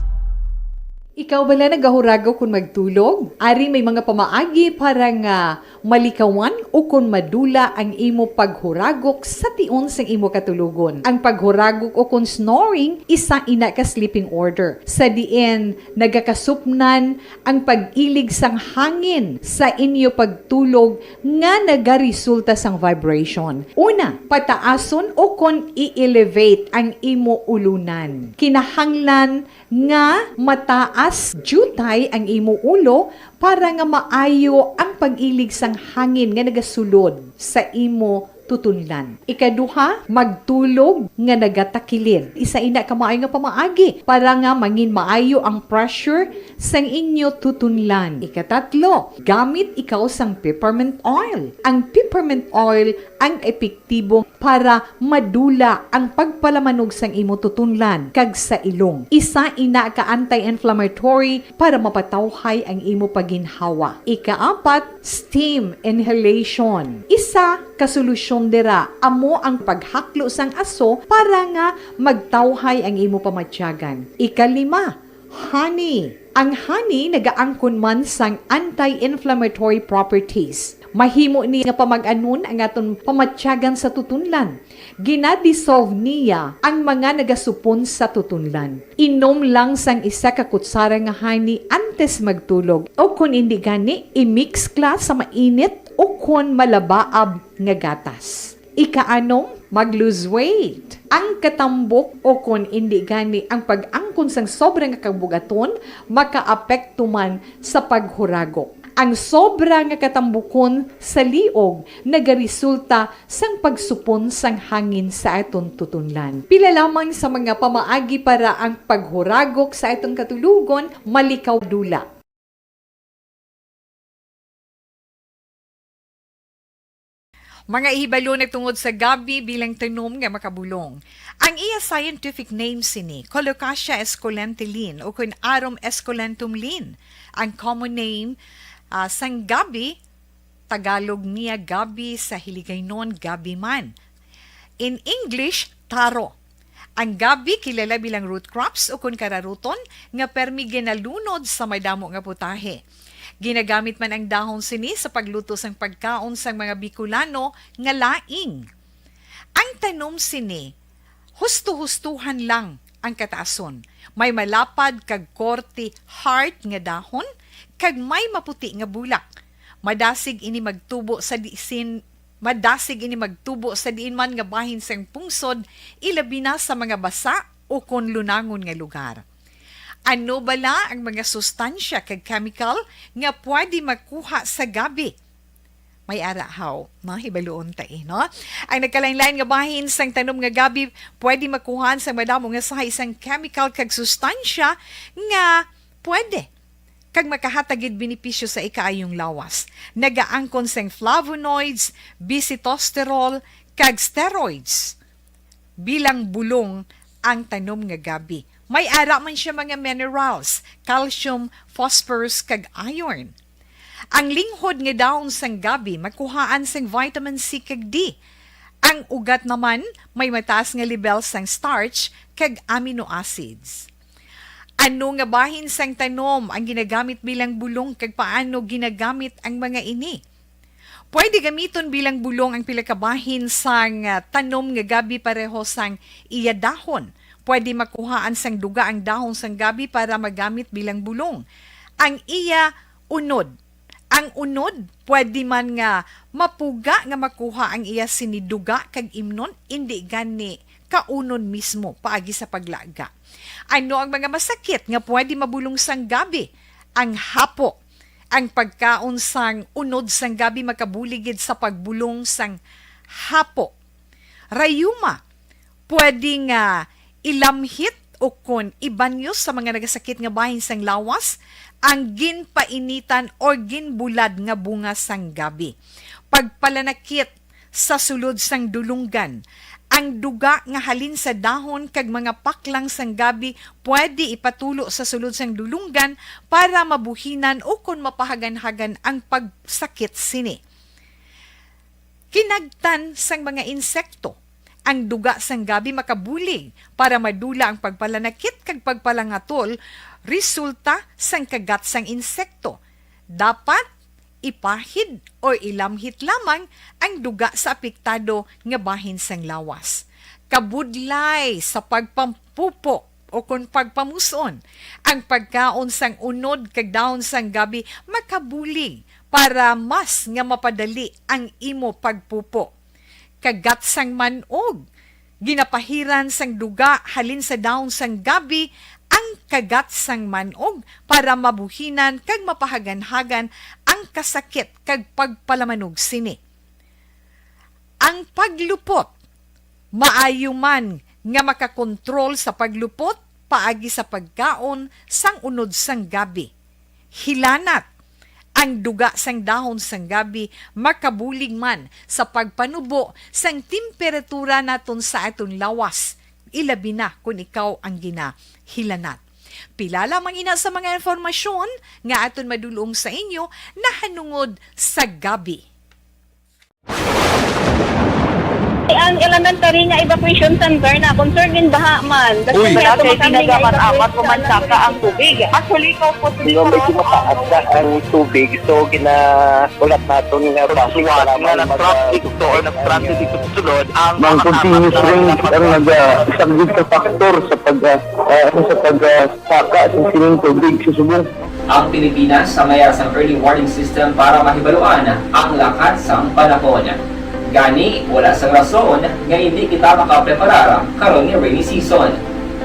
Ikaw bala nagahuragok kon magtulog? Ari may mga pamaagi para nga malikawan o kon madula ang imo paghuragok sa tion sang imo katulogon. Ang paghuragok o kon snoring, isa ina ka sleeping order, sa diin nagakasupnan ang pag-ilig sang hangin sa inyo pagtulog nga nagaresulta sang vibration. Una, pataason o kon i-elevate ang imo ulunan. Kinahanglan nga mataas diutay ang imo ulo para nga maayo ang pag-ilig sang hangin nga nagasulod sa imo tutunlan. Ikaduha, magtulog nga nagatakilid. Isa ina ka maayo nga pamaagi para nga mangin maayo ang pressure sang inyo tutunlan. Ikatatlo, gamit ikaw sang peppermint oil. Ang peppermint oil ang epektibo para madula ang pagpalamanog sang imo tutunlan kag sa ilong. Isa ina ka anti-inflammatory para mapatawhay ang imo paginhawa. Ikaapat, steam inhalation. Isa ka solusyon dira amo ang paghaklo sang aso para nga magtawhay ang imo pamatyagan. Ikalima, honey. Ang honey nagaangkon man sang anti-inflammatory properties. Mahimo ni nga pamag-anon ang aton pamatyagan sa tutunlan. Gina-dissolve niya ang mga nagasupon sa tutunlan. Inom lang sang isa ka kutsara nga honey antes magtulog, o kon indi gani, i-mix ka sa mainit o kon malabaab nga gatas. Ikaanom, mag-lose weight. Ang katambok o kon indi gani ang pag-angkon sang sobra nga kabugaton makaapekto man sa paghuragok. Ang sobra nga katambukon sa liog nagaresulta sang pagsupon sang hangin sa aton tutunlan. Pila lamang sa mga pamaagi para ang paghuragok sa aton katulogon malikaw dula. Mga ihibalo nagtungod sa gabi bilang tanom nga makabulong. Ang iya scientific name sini, Colocasia esculenta Lin, o kun Arum esculentum Lin. Ang common name, ah, sang gabi, Tagalog niya gabi, sa Hiligaynon gabi man. In English, taro. Ang gabi kilala bilang root crops o kun kararuton nga permi ginalunod sa madamo nga putahe. Ginagamit man ang dahon sini sa pagluto sang pagkaon sang mga Bicolano nga laing. Ang tanom sini, husto-hustohan lang ang kataason. May malapad kag korte heart nga dahon, kag may maputi nga bulak. Madasig ini magtubo sa disin, madasig ini magtubo sa diin man nga bahin sang pungsod, ilabi na sa mga basa o kon lunangon nga lugar. Ano bala ang mga sustansya kag chemical nga pwede makuha sa gabi? May ara haw, no? Hibaluon ta, eh, no? Ang nagkalain-lain nga bahin sang tanom nga gabi pwede makuhaan sang madamo nga sahi sang chemical kag sustansya nga pwede kag makahatag gid benepisyo sa ikaayong lawas. Nagaangkon sang flavonoids, bisitosterol, kag steroids. Bilang bulong ang tanom nga gabi, may ara man siya mga minerals, calcium, phosphorus, kag iron. Ang linghod nga dahon sang gabi makuhaan sang vitamin C kag D. Ang ugat naman may mataas nga lebel sang starch kag amino acids. Ano nga bahin sang tanom ang ginagamit bilang bulong, kag paano ginagamit ang mga ini? Pwede gamiton bilang bulong ang pila ka bahin sang, ah, tanom nga gabi pareho sang iya dahon. Pwede makuhaan sang duga ang dahon sang gabi para magamit bilang bulong. Ang iya unod, Ang unod, pwede man nga mapuga nga makuha ang iya sini duga kag imnon, indi gani kaunon mismo paagi sa paglaga. Ano ang mga masakit nga pwede mabulong sang gabi? Ang hapo. Ang pagkaon sang unod sang gabi makabulig gid sa pagbulong sang hapo. Rayuma, pwede nga ilamhit o kon ibanyo sa mga nagasakit nga bahin sang lawas ang ginpainitan or ginbulad nga bunga sang gabi. Pagpalanakit sa sulod sang dulunggan. Ang duga nga halin sa dahon kag mga paklang sang gabi pwede ipatulo sa sulod sang dulunggan para mabuhinan o kon mapahaganhagan ang pagsakit sini. Kinagtan sang mga insekto. Ang duga sang gabi makabulig para madula ang pagpalanakit kag pagpalangatol resulta sang kagat sang insekto. Dapat ipahid o ilamhit lamang ang duga sa apektado nga bahin sang lawas. Kabudlay sa pagpampupo o kon pagpamuson, ang pagkaon sang unod kag dahon sang gabi makabulig para mas nga mapadali ang imo pagpupo. Kagat sang man-og. Ginapahiran sang duga halin sa dahon sang gabi ang kagat sang man-og para mabuhinan kag mapahaganhagan ang kasakit kag pagpalamanog sini. Ang paglupot. Maayo man nga makakontrol sa paglupot paagi sa pagkaon sang unod sang gabi. Hilanat. Ang duga sang dahon sang gabi makabulig man sa pagpanubo sang temperatura naton sa aton lawas, ilabi na kon ikaw ang ginahilanat. Pila lamang ina sa mga impormasyon nga aton madulong sa inyo nahanungod sa gabi. Ang elementary nga evacuation center na concerned in baha man. Uy. Kaya tumakami nga evacuation center. Amat ko man saka ang tubig. Actually, ikaw po, medyo mataas na ang tubig. So, ginahulat naton nga bus nga nag-traffic to or nag-transit ito sulod ang mga continuous rain ang nag-, ah, isang sa factor sa pag, ah, ah, ano, sa pag, ah, saka sa sining tubig sa subong. Ang Pilipinas sa mayar sang early warning system para mahibaluan ang lakat sang panahon. Gani, wala sang rason nga indi kita makapreparar karon nga rainy season.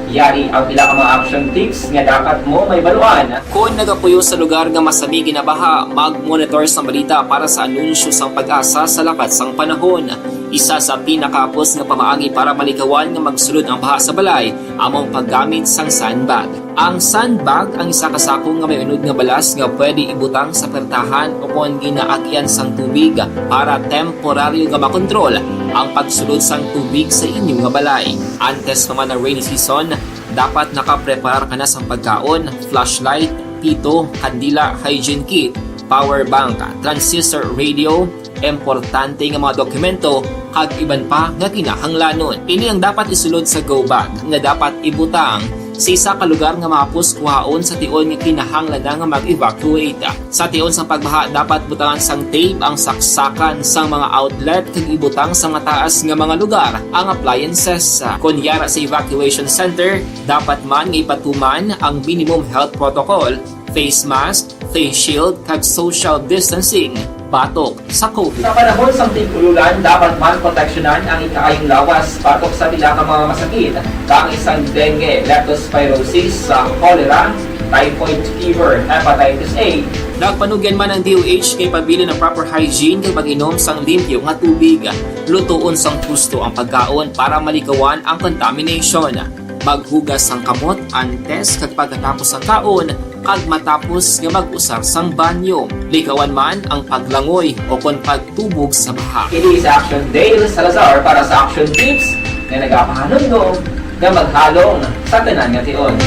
Yari ang pila ka mga action tips nga dapat mo mahibaluan. Kon nagapuyo sa lugar nga masami ginabaha, mag-monitor sang balita para sa anunsyo sang PAGASA sa lakat sang panahon. Isa sa pinakahapos nga pamaagi para malikawan nga magsulod ang baha sa balay amo ang paggamit sang sandbag. Ang sandbag ang isa ka sako nga may unod nga balas nga pwede ibutang sa pertahan o kon ginaagyan sang tubig para temporaryo nga makontrol ang pagsulod sang tubig sa inyo nga balay. Antes pa man ang rainy season, dapat nakapreparar ka na sang pagkaon, flashlight, pito, kandila, hygiene kit, power bank, transistor radio, importante nga mga dokumento, kag iban pa nga kinahanglanon. Ini ang dapat isulod sa go bag nga dapat ibutang sa isa ka lugar nga mahapos kuhaon sa tion nga kinahanglan na nga mag-evacuate. Sa tion sang pagbaha, dapat butangan sang tape ang saksakan sang mga outlet kag ibutang sa mataas nga mga lugar ang appliances. Kon yara sa evacuation center, dapat man nga ipatuman ang minimum health protocol, face mask, face shield, kag social distancing batok sa COVID. Sa panahon sang tig-ululan, dapat man proteksyonan ang ikaayong lawas batok sa pila ka mga masakit, kaangay sang dengue, leptospirosis, sa cholera, typhoid fever, hepatitis A. Nagpanugyan man ang D O H nga ipabilin ang proper hygiene kag pag-inom sang limpyo nga tubig. Lutoon sang husto ang pagkaon para malikawan ang contamination. Maghugas sang kamot antes kag pagkatapos sang kaon, kag matapos nga mag-usar sang banyo. Likawan man ang paglangoy o kon pagtubog sa baha. Ini si Action Dale Salazar para sa Action Tips nga nagapahanumdom nga maghalong sa tanan nga tion.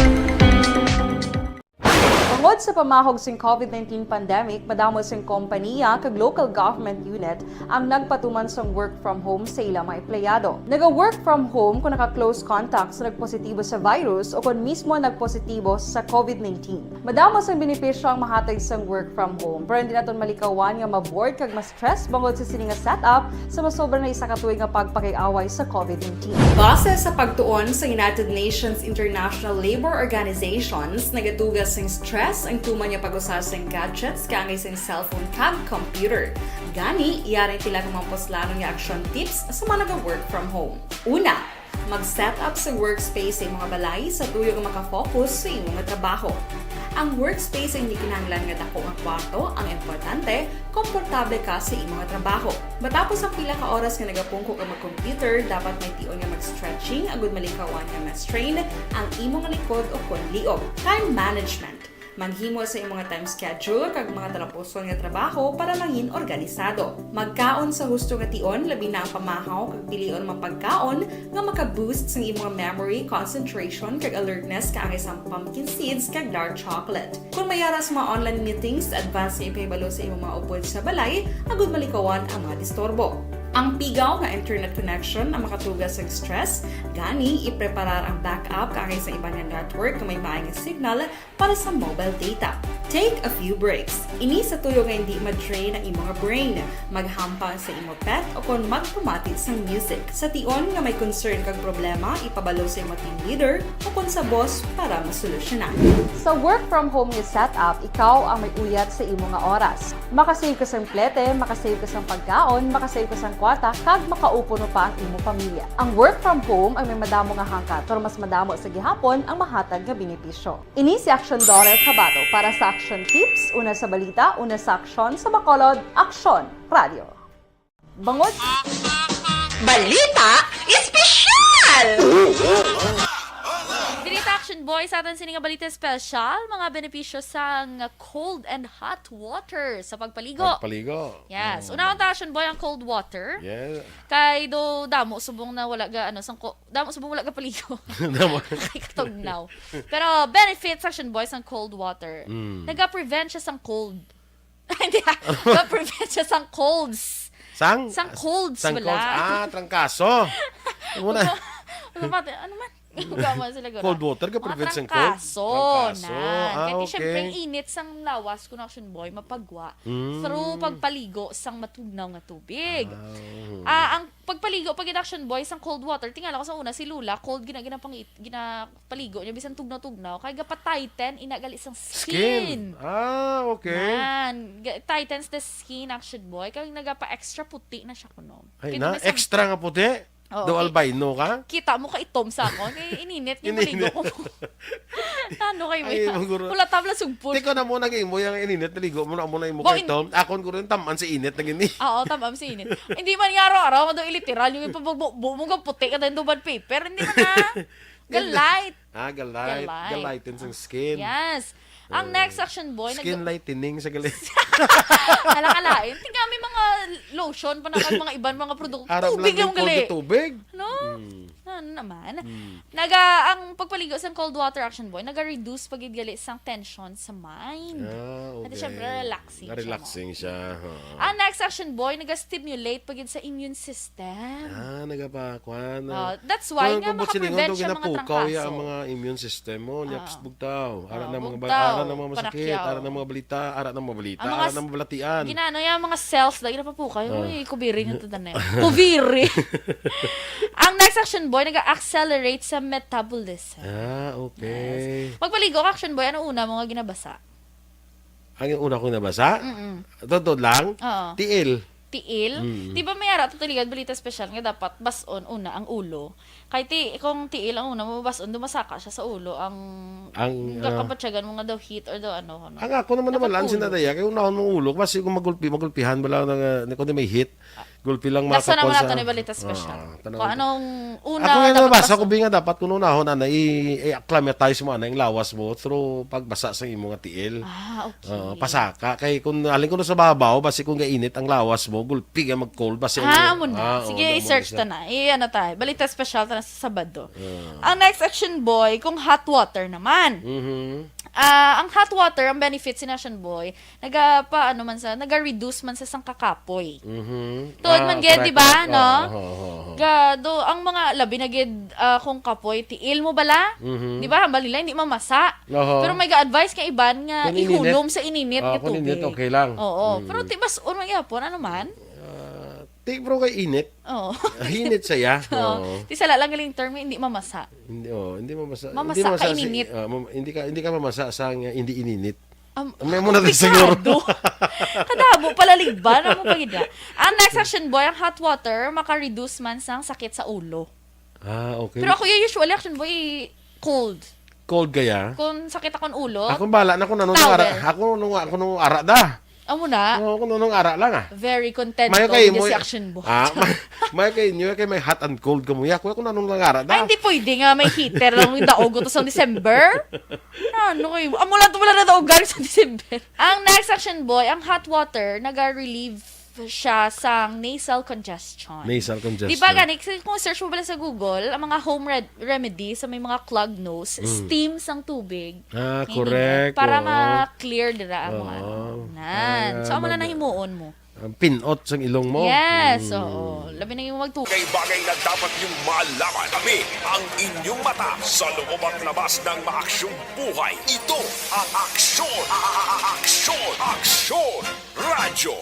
Tungod sa pamahog sing COVID nineteen pandemic, madamo sing kompanya kag local government unit ang nagpatuman sang work from home sa ila mga empleyado. Naga-work from home kung naka-close contact sa nagpositibo sa virus o kung mismo nagpositibo sa COVID nineteen. Madamo sang benepisyo ang mahatag sang work from home, pero hindi naton malikawan nga ma-bored kag ma-stress bangod sa sini nga setup sa masobra na isa ka tuig nga pagpakig-away sa COVID nineteen. Base sa pagtuon sa United Nations International Labour Organizations, nagatuga sing stress Ang tuman nga pag-usar sang gadgets kaangay sang cellphone kag computer. Gani, yari sila nga mga puslanon nga action tips sa mga naga-work from home. Una, mag-set up sa workspace sa imong balay sa tuyo nga makafocus sa imong trabaho. Ang workspace ay hindi kinahanglan nga dako nga kwarto, ang importante, komportable ka sa imong trabaho. Matapos ang pila ka oras nga nagapungko ka mag-computer, dapat may tion nga mag-stretching agud malikawan nga ma-strain ang imong likod o kon liog. Time management. Maghimo sa imong time schedule kag mga talapuson nga trabaho para mangin organisado. Magkaon sa husto nga tion, labi na ang pamahaw kag pilion mga pagkaon nga maka-boost sang imong memory, concentration, kag alertness kaangay sang pumpkin seeds kag dark chocolate. Kung may ara sa mga online meetings, advance nga ipahibalo sa imong mga upod sa balay agud malikawan ang mga disturbo. Ang pigaw nga internet connection ang makatuga sa stress, gani ipreparar ang backup kaangay sa iban nga network nga may maay nga signal para sa mobile data. Take a few breaks. Ini sa tuyo nga hindi ma-drain ang imong brain. Maghampang sa imo pet o kon magpamati sang music. Sa tion nga may concern kag problema, ipabalo sa imo team leader o kon sa boss para masolusyonan. Sa work from home nga setup, ikaw ang may uyat sa imo nga oras. Makasave ka sang plete, makasave ka sang pagkaon, makasave ka sang kwarta, kag makaupo pa ang imo pamilya. Ang work from home ang may madamo nga hangkat, pero mas madamo sa gihapon ang mahatag nga benepisyo. Ini si Action Daughter Kabato para sa Action Tips, una sa balita, una sa aksyon, sa Bacolod, Aksyon Radio. Bangod Balita Espesyal! Diri ta, Action Boy, sa aton sini nga balita espesyal, mga benepisyo sang cold and hot water sa pagpaligo. Pagpaligo. Yes. Mm. Una ta, Action Boy, ang cold water. Yeah. Kay do damo subong na wala ga, ano, sang ko-, damo subong wala ga paligo. Damo. Kay katugnaw. Pero benefits, Action Boy, sang cold water. Mm. Naga-prevent siya sang cold. Hindi, ah. Naga-prevent siya sang colds. Sang? Sang colds, sang bala. Colds. Ah, trangkaso. Ano na? Ano ba? Ano man? Gama sila gura. Cold water ka prevent sang colds? Trangkaso. Trangkaso. Ah, okay. Kaya siyempre, ang init sang lawas, kun, Action Boy, mapagwa. Mm. Through pagpaligo sang matugnaw nga tubig. Ah, oo. Ah, ang pagpaligo, pag Action Boy, sang cold water, tingala ko sa una, si Lola, cold, gina-, ginapang-, ginapaligo niya, bisan tugnaw-tugnaw, kay gapa-tighten, ina gali sang skin. Skin. Ah, okay. Nan, ga-, tightens the skin, Action Boy, kay nagapa-extra puti na siya kuno. Ay, kay na, extra nga puti? Oo, do albino ka? Kita mo ka itom sa akon. Kay ininit nga maligo ko. Ano kay mo? Ay, yan? Wala tabla sugpon. Tiko na mo nag-imo yung ininit, naligo mo na mo na imo kay itom. Akon ko rin, taman si init na gini. Oo, taman si init. Hindi man nga araw-araw, mado iliteral yung ipabugbo mo nga puti ka dahil duman paper. Hindi man na. Galight. Ah, galight. Galight. Galight din sa skin. Yes. Ang next, Action Boy, skin lightening sa gali. Hala ka lain. Tingnan, may mga lotion pa na kag mga iban, mga produkto. Tubig lang gali. Tubig. No? Hmm. Ano naman? Hmm. Naga, ang pagpaligo sa cold water, Action Boy, naga-reduce pa gid gali sang tension sa mind. Ah, okay. At syempre, relaxing siya. Relaxing siya. Ang next, Action Boy, naga-stimulate pa gid sa immune system. Ah, nagapakwan. Ah, that's why nga makaprevent siya mga trangkaso. Ang mga immune system mo, niya bugtaw. Ara na mga, ara na mga masakit, ara na mga balita, ara na mga balita, ara na mga balatian. Ginano yung mga cells, lagi na papukay. Uy, kubiri nga tanan eh. Kubiri. Ang next, Action Boy, nag-accelerate sa metabolism. Ah, okay. Yes. Pagpaligo ka, Action Boy, ano una mo nga ginabasa? Ang una kong nabasa? Mm-mm. Totoo lang? Oo. Tiil. Tiil? Mm. Di ba may ara to tuligan balita special nga dapat bas-on una ang ulo? Kay ti-, kung tiil ang una mo bas-on, dumasaka siya sa ulo. Ang, ang, ah, kabatyagan mo nga daw heat or daw ano, ano. Ang ako naman naman lang sinadaya, kay unahon mong ulo, kasi kung magulpi, magulpihan ba lang na, na kung may heat, gulpi lang. Laso naman nato ni balita special. Ah, kung anong una. Ako nga nabasa ko, bi nga dapat kung unahon, ana, i-, i-acclimatize mo, ana, yung lawas mo through pagbasa sa imo nga tiil. Ah, okay. Oo, pasaka. Kay kung alin ko na sa babaw, basi kung gainit ang lawas mo, gulpi nga mag-cold, basi. Ah, amo na. Sige, i-search ta na. I-, ano ta, balita special ta na sa Sabado. Ang next, Action Boy, kung hot water naman. Mhm. Ah, ang hot water, ang benefits ni Action Boy, naga pa, ano man sa, naga-reduce man sa sang kakapoy. Mhm. Tuod man gid, di ba, no? Ga, do, ang mga, labi na gid, ah, kung kapoy, tiil mo bala? Mhm. Di ba, hambal nila, hindi mamasa. Oho. Pero may ga-advise nga iban nga ihulom sa ininit nga tubig. Kung ininit, okay lang. Oo. Mm. Pero ti-, bas-on man gyapon, ano man? Ah, Di, bro, kay init. Oo. Hinit saya. Oo. Oo. Di sala lang galing term, hindi mamasa. Hindi, oh, hindi mamasa. Mamasa Hindi mamasa ka sa, ininit. ah, mam-, hindi ka, hindi ka mamasa sa nga hindi ininit. Am-, May mo na komplikado. Siguro. Kadamo pala ligban ang mga gida. Ang next action, boy, ang hot water maka-reduce man sang sakit sa ulo. Ah, okay. Pero ako, yung usually action, boy, cold. Cold kaya? Kung sakit akong ulo, Ako bala na kung anong Towel. ara. Ako nung, ako nung ara da. Amo na. Oo, kung anong ara lang, ah. Very content Mayo ko kay with mo, si action, boy. Ah, may, may kay inyo kay may hot and cold ka mo. Ya, kuya, kung anong lang ara da. Ay, hindi pwede nga may heater lang yung daog to sa December. Ano kayo? Amo lang to wala na daogan sa December. Ang next action, boy, ang hot water, naga-relieve siya sang nasal congestion. Nasal congestion. Di ba gani, kasi kung search mo pala sa Google, ang mga home red- remedy sa may mga clog nose, Mm. steam sang tubig. Ah, Hindi correct. na. Para Oo. ma-clear dira ang mga Oo. ano. Nan. Para So, amo na mag- nang himuon mo. Ang pinot sang ilong mo. Yes, Mm. oo. Labi na yung magtu- Bagay-bagay na dapat niyong malaman. Kami ang inyong mata sa loob at labas ng maaksyong buhay. Ito ang Aksyon, Aksyon, Aksyon Radyo.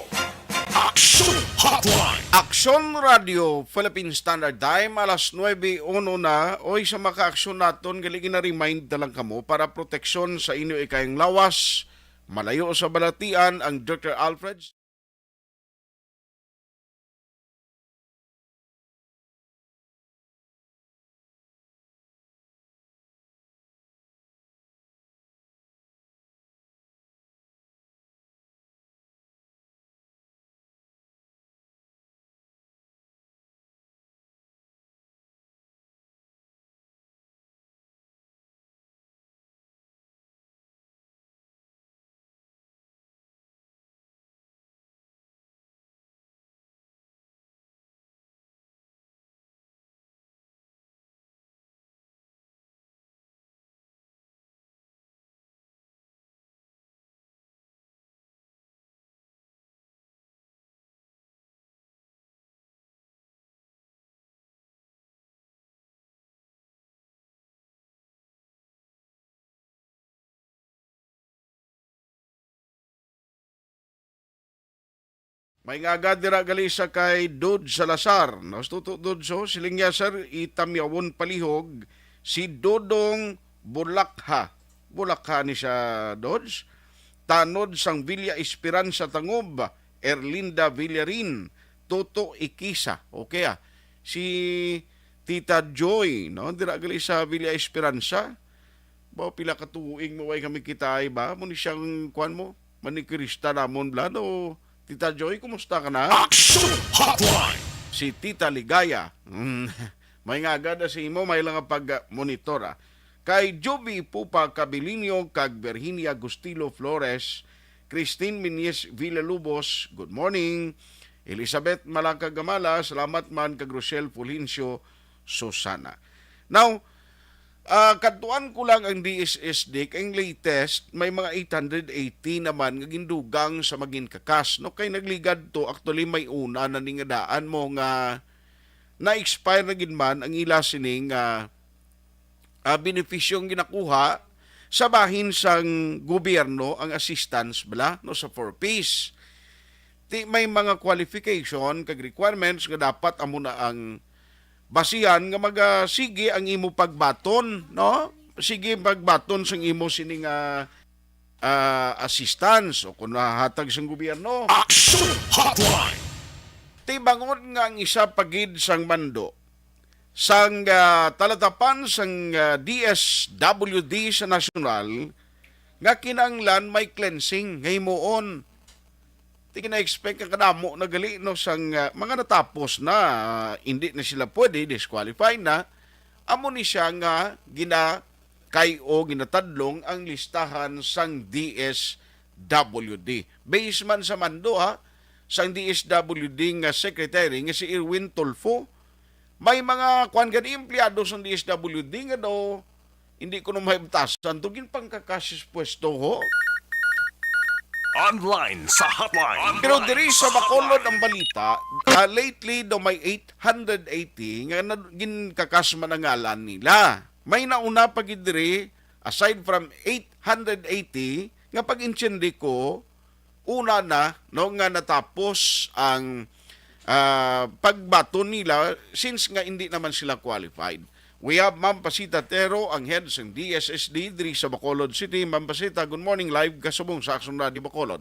Aksyon Hotline. Aksyon Radyo, Philippine Standard Time, alas nuebe uno na. Oy, sa makaaksyon naton, gali gina-remind na lang kamo para proteksyon sa inyo ikayang lawas. Malayo sa balatian ang Doktor Alfred. May ngaga dira gali sa kay Dod Salazar. Nastuto, Dod, so, siling niya, "Sir, itamyawon palihog si Dodong Bulakha." Bulakha ni siya, Dodge. Tanod sang Villa Esperanza Tangob, Erlinda Villarin, Toto Ikisa. Okay, ah. Si Tita Joy, no? Dira gali sa Villa Esperanza. Ba, pila ka tuig mo, way kami kita, ay ba? Mo ni siyang, kuwan mo? Manikirista namon, bla, no? Tita Joy, kumusta ka na? Action Hotline! Si Tita Ligaya. Mm. May nga agad na sa imo, may lang nga pag-monitor, ah. Kay Joby Pupa Cabilino kag Virginia Gustilo Flores, Christine Minis Villalobos, good morning. Elizabeth Malacca Gamala, salamat man, kag Rochelle Fulgencio Susana. Now, ah, kadtuan ko lang ang D S S D, kay ang latest, may mga eight hundred eighty naman nga gindugang sa maginkakas, no? Kay nagligad to, actually, may una na ni nga daan mo nga na-expire na gid man ang ila sining, ah, ah, benepisyong ginakuha sa bahin sang gobyerno, ang assistance bala, no, sa four Ps. Ti may mga qualification kag requirements nga dapat amo na ang basihan nga maga-, sige ang imo pagbaton, no? Sige pagbaton sang imo sini nga, ah, assistance o kung nahatag sang gobyerno. Action Hotline. Ti bangod nga ang isa pa gid sang mando sang, ah, talatapan sang, ah, D S W D sa nasyonal nga kinahanglan may cleansing nga himuon. Ti gina-expect nga kadamo na gali, no, sang, ah, mga natapos na, ah, hindi na sila pwede, disqualify na. Amo ni siya nga gina-, kay o ginatadlong ang listahan sang D S W D. Based man sa mando, ha, sang D S W D nga secretary nga si Erwin Tulfo, may mga kuwan gani empleyado sang D S W D nga daw hindi ko na mahibtasan to, ginpangkakasis pwesto, ho. Online sa hotline. Pero diri sa Bacolod ang balita, ah, lately daw may eight hundred eighty nga na-, ginkakas man ang ngalan nila. May nauna pa gid diri, aside from eight hundred eighty, nga pag-intindi ko, una na, no, nga natapos ang, ah, pagbaton nila since nga hindi naman sila qualified. We have Ma'am Pasita Tero, ang head sang D S S D diri sa Bacolod City. Ma'am Pasita, good morning. Live ka subong sa Action Radio Bacolod.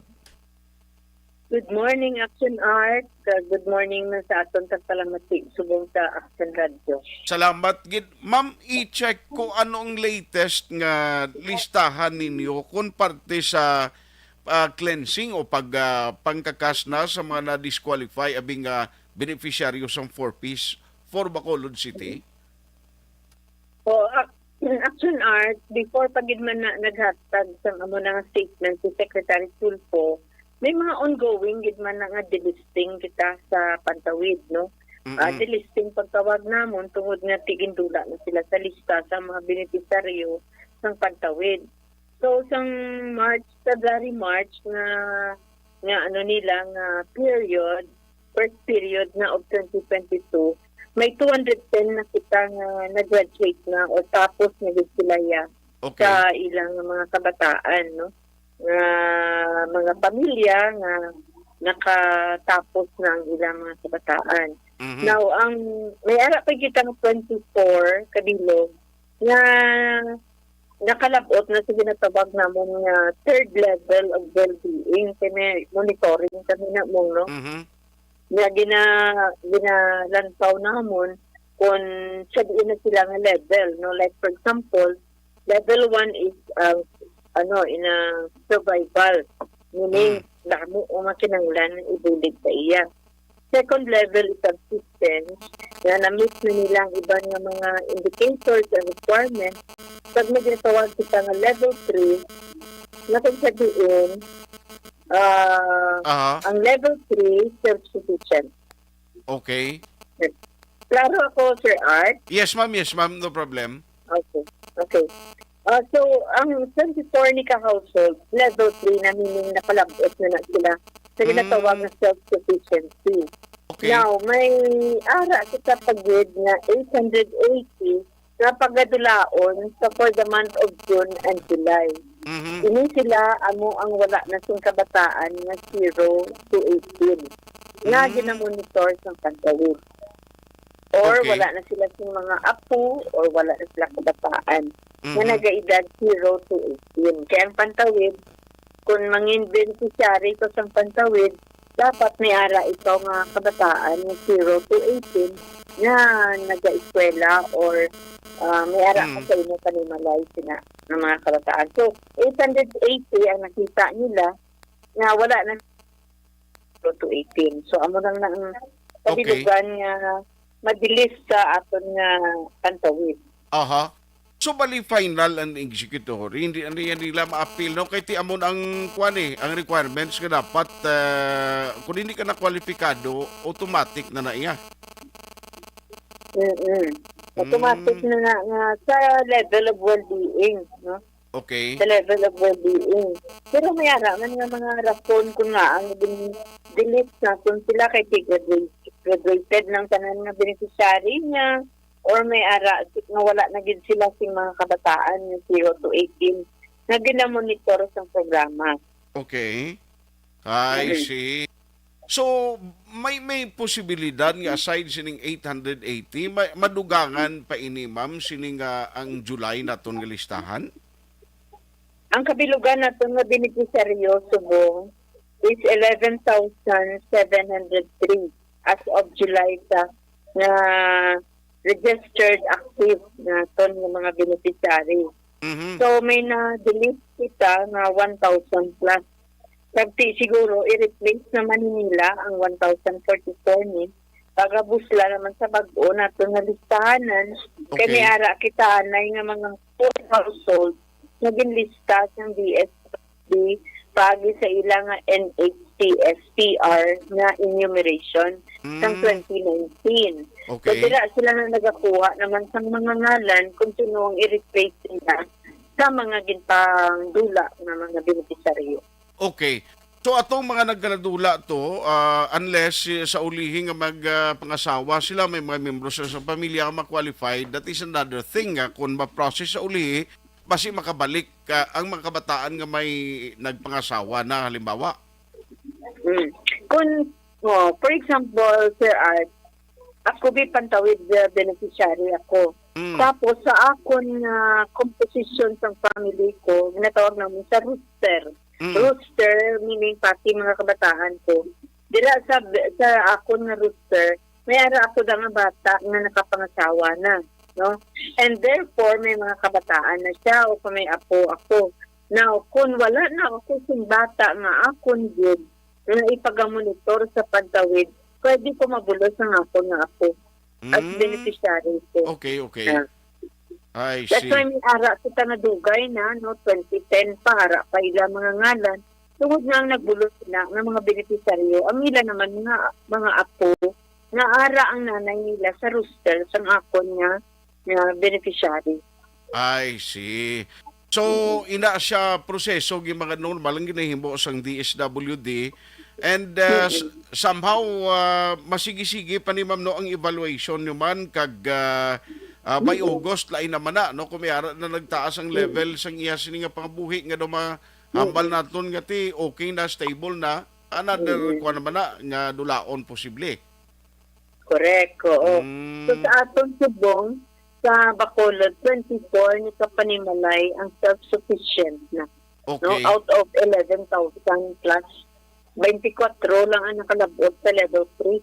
Good morning, Action Art. Uh, good morning man sa aton kag palamati subong sa Action Radio. Salamat gid. Ma'am, i-check ko ano ang latest nga listahan ninyo kung parte sa, ah, cleansing o pag, ah, pangkakas na sa mga na-disqualify abing, ah, beneficiaryo sang four Ps for Bacolod City? O, ac-, Action Art, before pa gid man na naghatag sang amo na nga statement si Secretary Tulfo, may mga ongoing gid man na nga delisting kita sa Pantawid, no? Ah, Mm-mm. Delisting pagtawag namon tungod nga tigindula na sila sa lista sa mga benepisaryo sang Pantawid. So, sang March, February, March nga, nga ano nila, nga period, first period na of twenty twenty-two, may two hundred ten na kita nga nag-graduate na o tapos na gid sila ya Okay. sa ilang mga kabataan, no? Nga mga pamilya nga nakatapos na ang ilang mga kabataan. Mhm. Now, ang may ara pa kita nga twenty-four kabilog nga nakalab-ot na sa ginatawag namon nga third level of well-being. Kay may monitoring kami na mo, no? Mhm. Nga gina-, ginalantaw namon kung sa diin na sila nga level, no? Like, for example, level one is, uh, ano, in a survival, meaning, Mm. damo ang mga kinahanglan nga ibulig sa iya. Second level is subsistence, nga na-meet na nila ang iban nga mga indicators and requirements. Pag may ginatawag kita nga level three, na kung sa diin, ah, Aha. ang level three, self-sufficient. Okay. Klaro ako, Sir Art? Yes, ma'am. Yes, ma'am. No problem. Okay. Okay. Ah, so, ang twenty-four ni ka household, level three na, meaning nakalab-ot na na sila sa ginatawag Mm. nga self-sufficiency. Okay. Now, may ara kita pa gid nga eight hundred eighty nga pagadulaon sa for the month of June and July. Mhm. Ini sila amo ang wala na sing kabataan nga zero to eighteen nga Okay. ginamonitor sa Pantawid. Or Okay. wala na sila sing mga apo or wala na sila kabataan nga Mhm. nagaedad zero to eighteen. Kaya ang Pantawid, kung mangin beneficiary ka sang Pantawid, dapat may ara ikaw nga kabataan nga zero to eighteen nga nagaeskwela or, ah, may ara ka Mm. sa imo panimalay sina nga mga kabataan. So, eight hundred eighty ang nakita nila nga wala na zero to eighteen. So, amo lang na ang Okay. kabilugan nga madilis sa aton nga Pantawid. Aha. So, bali final and executory, hindi, hindi yan nila maapil, no? Kay ti amon ang, kuwan eh, ang requirements nga dapat, ah, kung hindi ka na kwalipikado, automatic na na iya. Mm-mm. Automatic Mm. na nga, nga sa level of well-being, no? Okay. Sa level of well-being. Pero may ara man nga mga rason kung nga ang gin-, delete naton sila kay ti graduate-, graduated ng tanan nga beneficiary niya, or may ara si-, nga wala na gid sila sing mga kabataan nga zero to eighteen nga ginamonitor sa programa. Okay. I Mm. see. So, may, may posibilidad nga aside sining eight hundred eighty, may, madugangan pa ini, ma'am, sining, ah, ang July naton nga listahan? Ang kabilugan naton nga benepisaryo subong is eleven thousand seven hundred three as of July sa nga registered active naton nga mga beneficiary. Mhm. So, may na-delete kita nga one thousand plus. Kag ti siguro, i-replace naman ni nila ang one thousand forty-four ni pagabusla naman sa bag-o naton nga listahanan. Kay Okay. may ara kita anay nga mga four household nga ginlista sang D S D paagi sa ila nga N H T S P R nga enumeration sang Mm. twenty nineteen. So, Okay. dira sila na nagakuha naman sang mga ngalan kung sino ang i-replace nila sa mga ginpangdula nga mga benepisaryo. Okay. So, atong mga nagkanadula to, ah, unless, eh, sa ulihi nga mag, ah, pangasawa sila, may mga membro sa, sa pamilya nga ma-qualified, that is another thing, ah, kung ma-process sa ulihi, basi makabalik, ah, ang mga kabataan nga may nagpangasawa na, halimbawa. Mm. Kung Oh, for example, Sir Art, ako bi pantawid, uh, beneficiary ako. Mm. Tapos sa akon nga composition sang family ko, ginatawag namin sa roster. Mm. Roster, meaning pati mga kabataan ko. Dira sa, sa akon nga roster, may ara ako da nga bata nga nakapangasawa na, no? And therefore, may mga kabataan na siya o kung may apo ako. Now, kung wala na ako sing bata nga akon gid nga ipagamonitor sa pagtawid, pwede ko mabulos ang akon nga apo as Mm. beneficiary ko. Okay, okay. Ah. I That's see. Why may ara kita nga dugay na, no? Twenty ten pa, ara pa ila mga ngalan. Tungod nga ang nagbulos sila nga mga benepisaryo, ang ila naman nga mga apo, nga ara ang nanay nila sa roster sang akon nga, nga beneficiary. I see. So, ina siya proseso, gi mga normal ang ginahimo sang D S W D. And, uh, s- Mm. Somehow, uh, masigi-sige pa ni ma'am, no, ang evaluation nyo man kag, uh, uh, by Mm. August, lain naman na, no, kung may ara na nagtaas ang Mm. level sang iya sini nga pangabuhi nga daw mahambal Mm. naton nga ti okay na, stable na, another Mm. kuwan naman na nga dulaon posible. Correct, oo. Mm. So, sa aton subong, sa Bacolod, twenty-four ni kapanimalay ang self-sufficient na. No? Okay. Out of eleven thousand plus, twenty-four lang ang nakalabot sa level three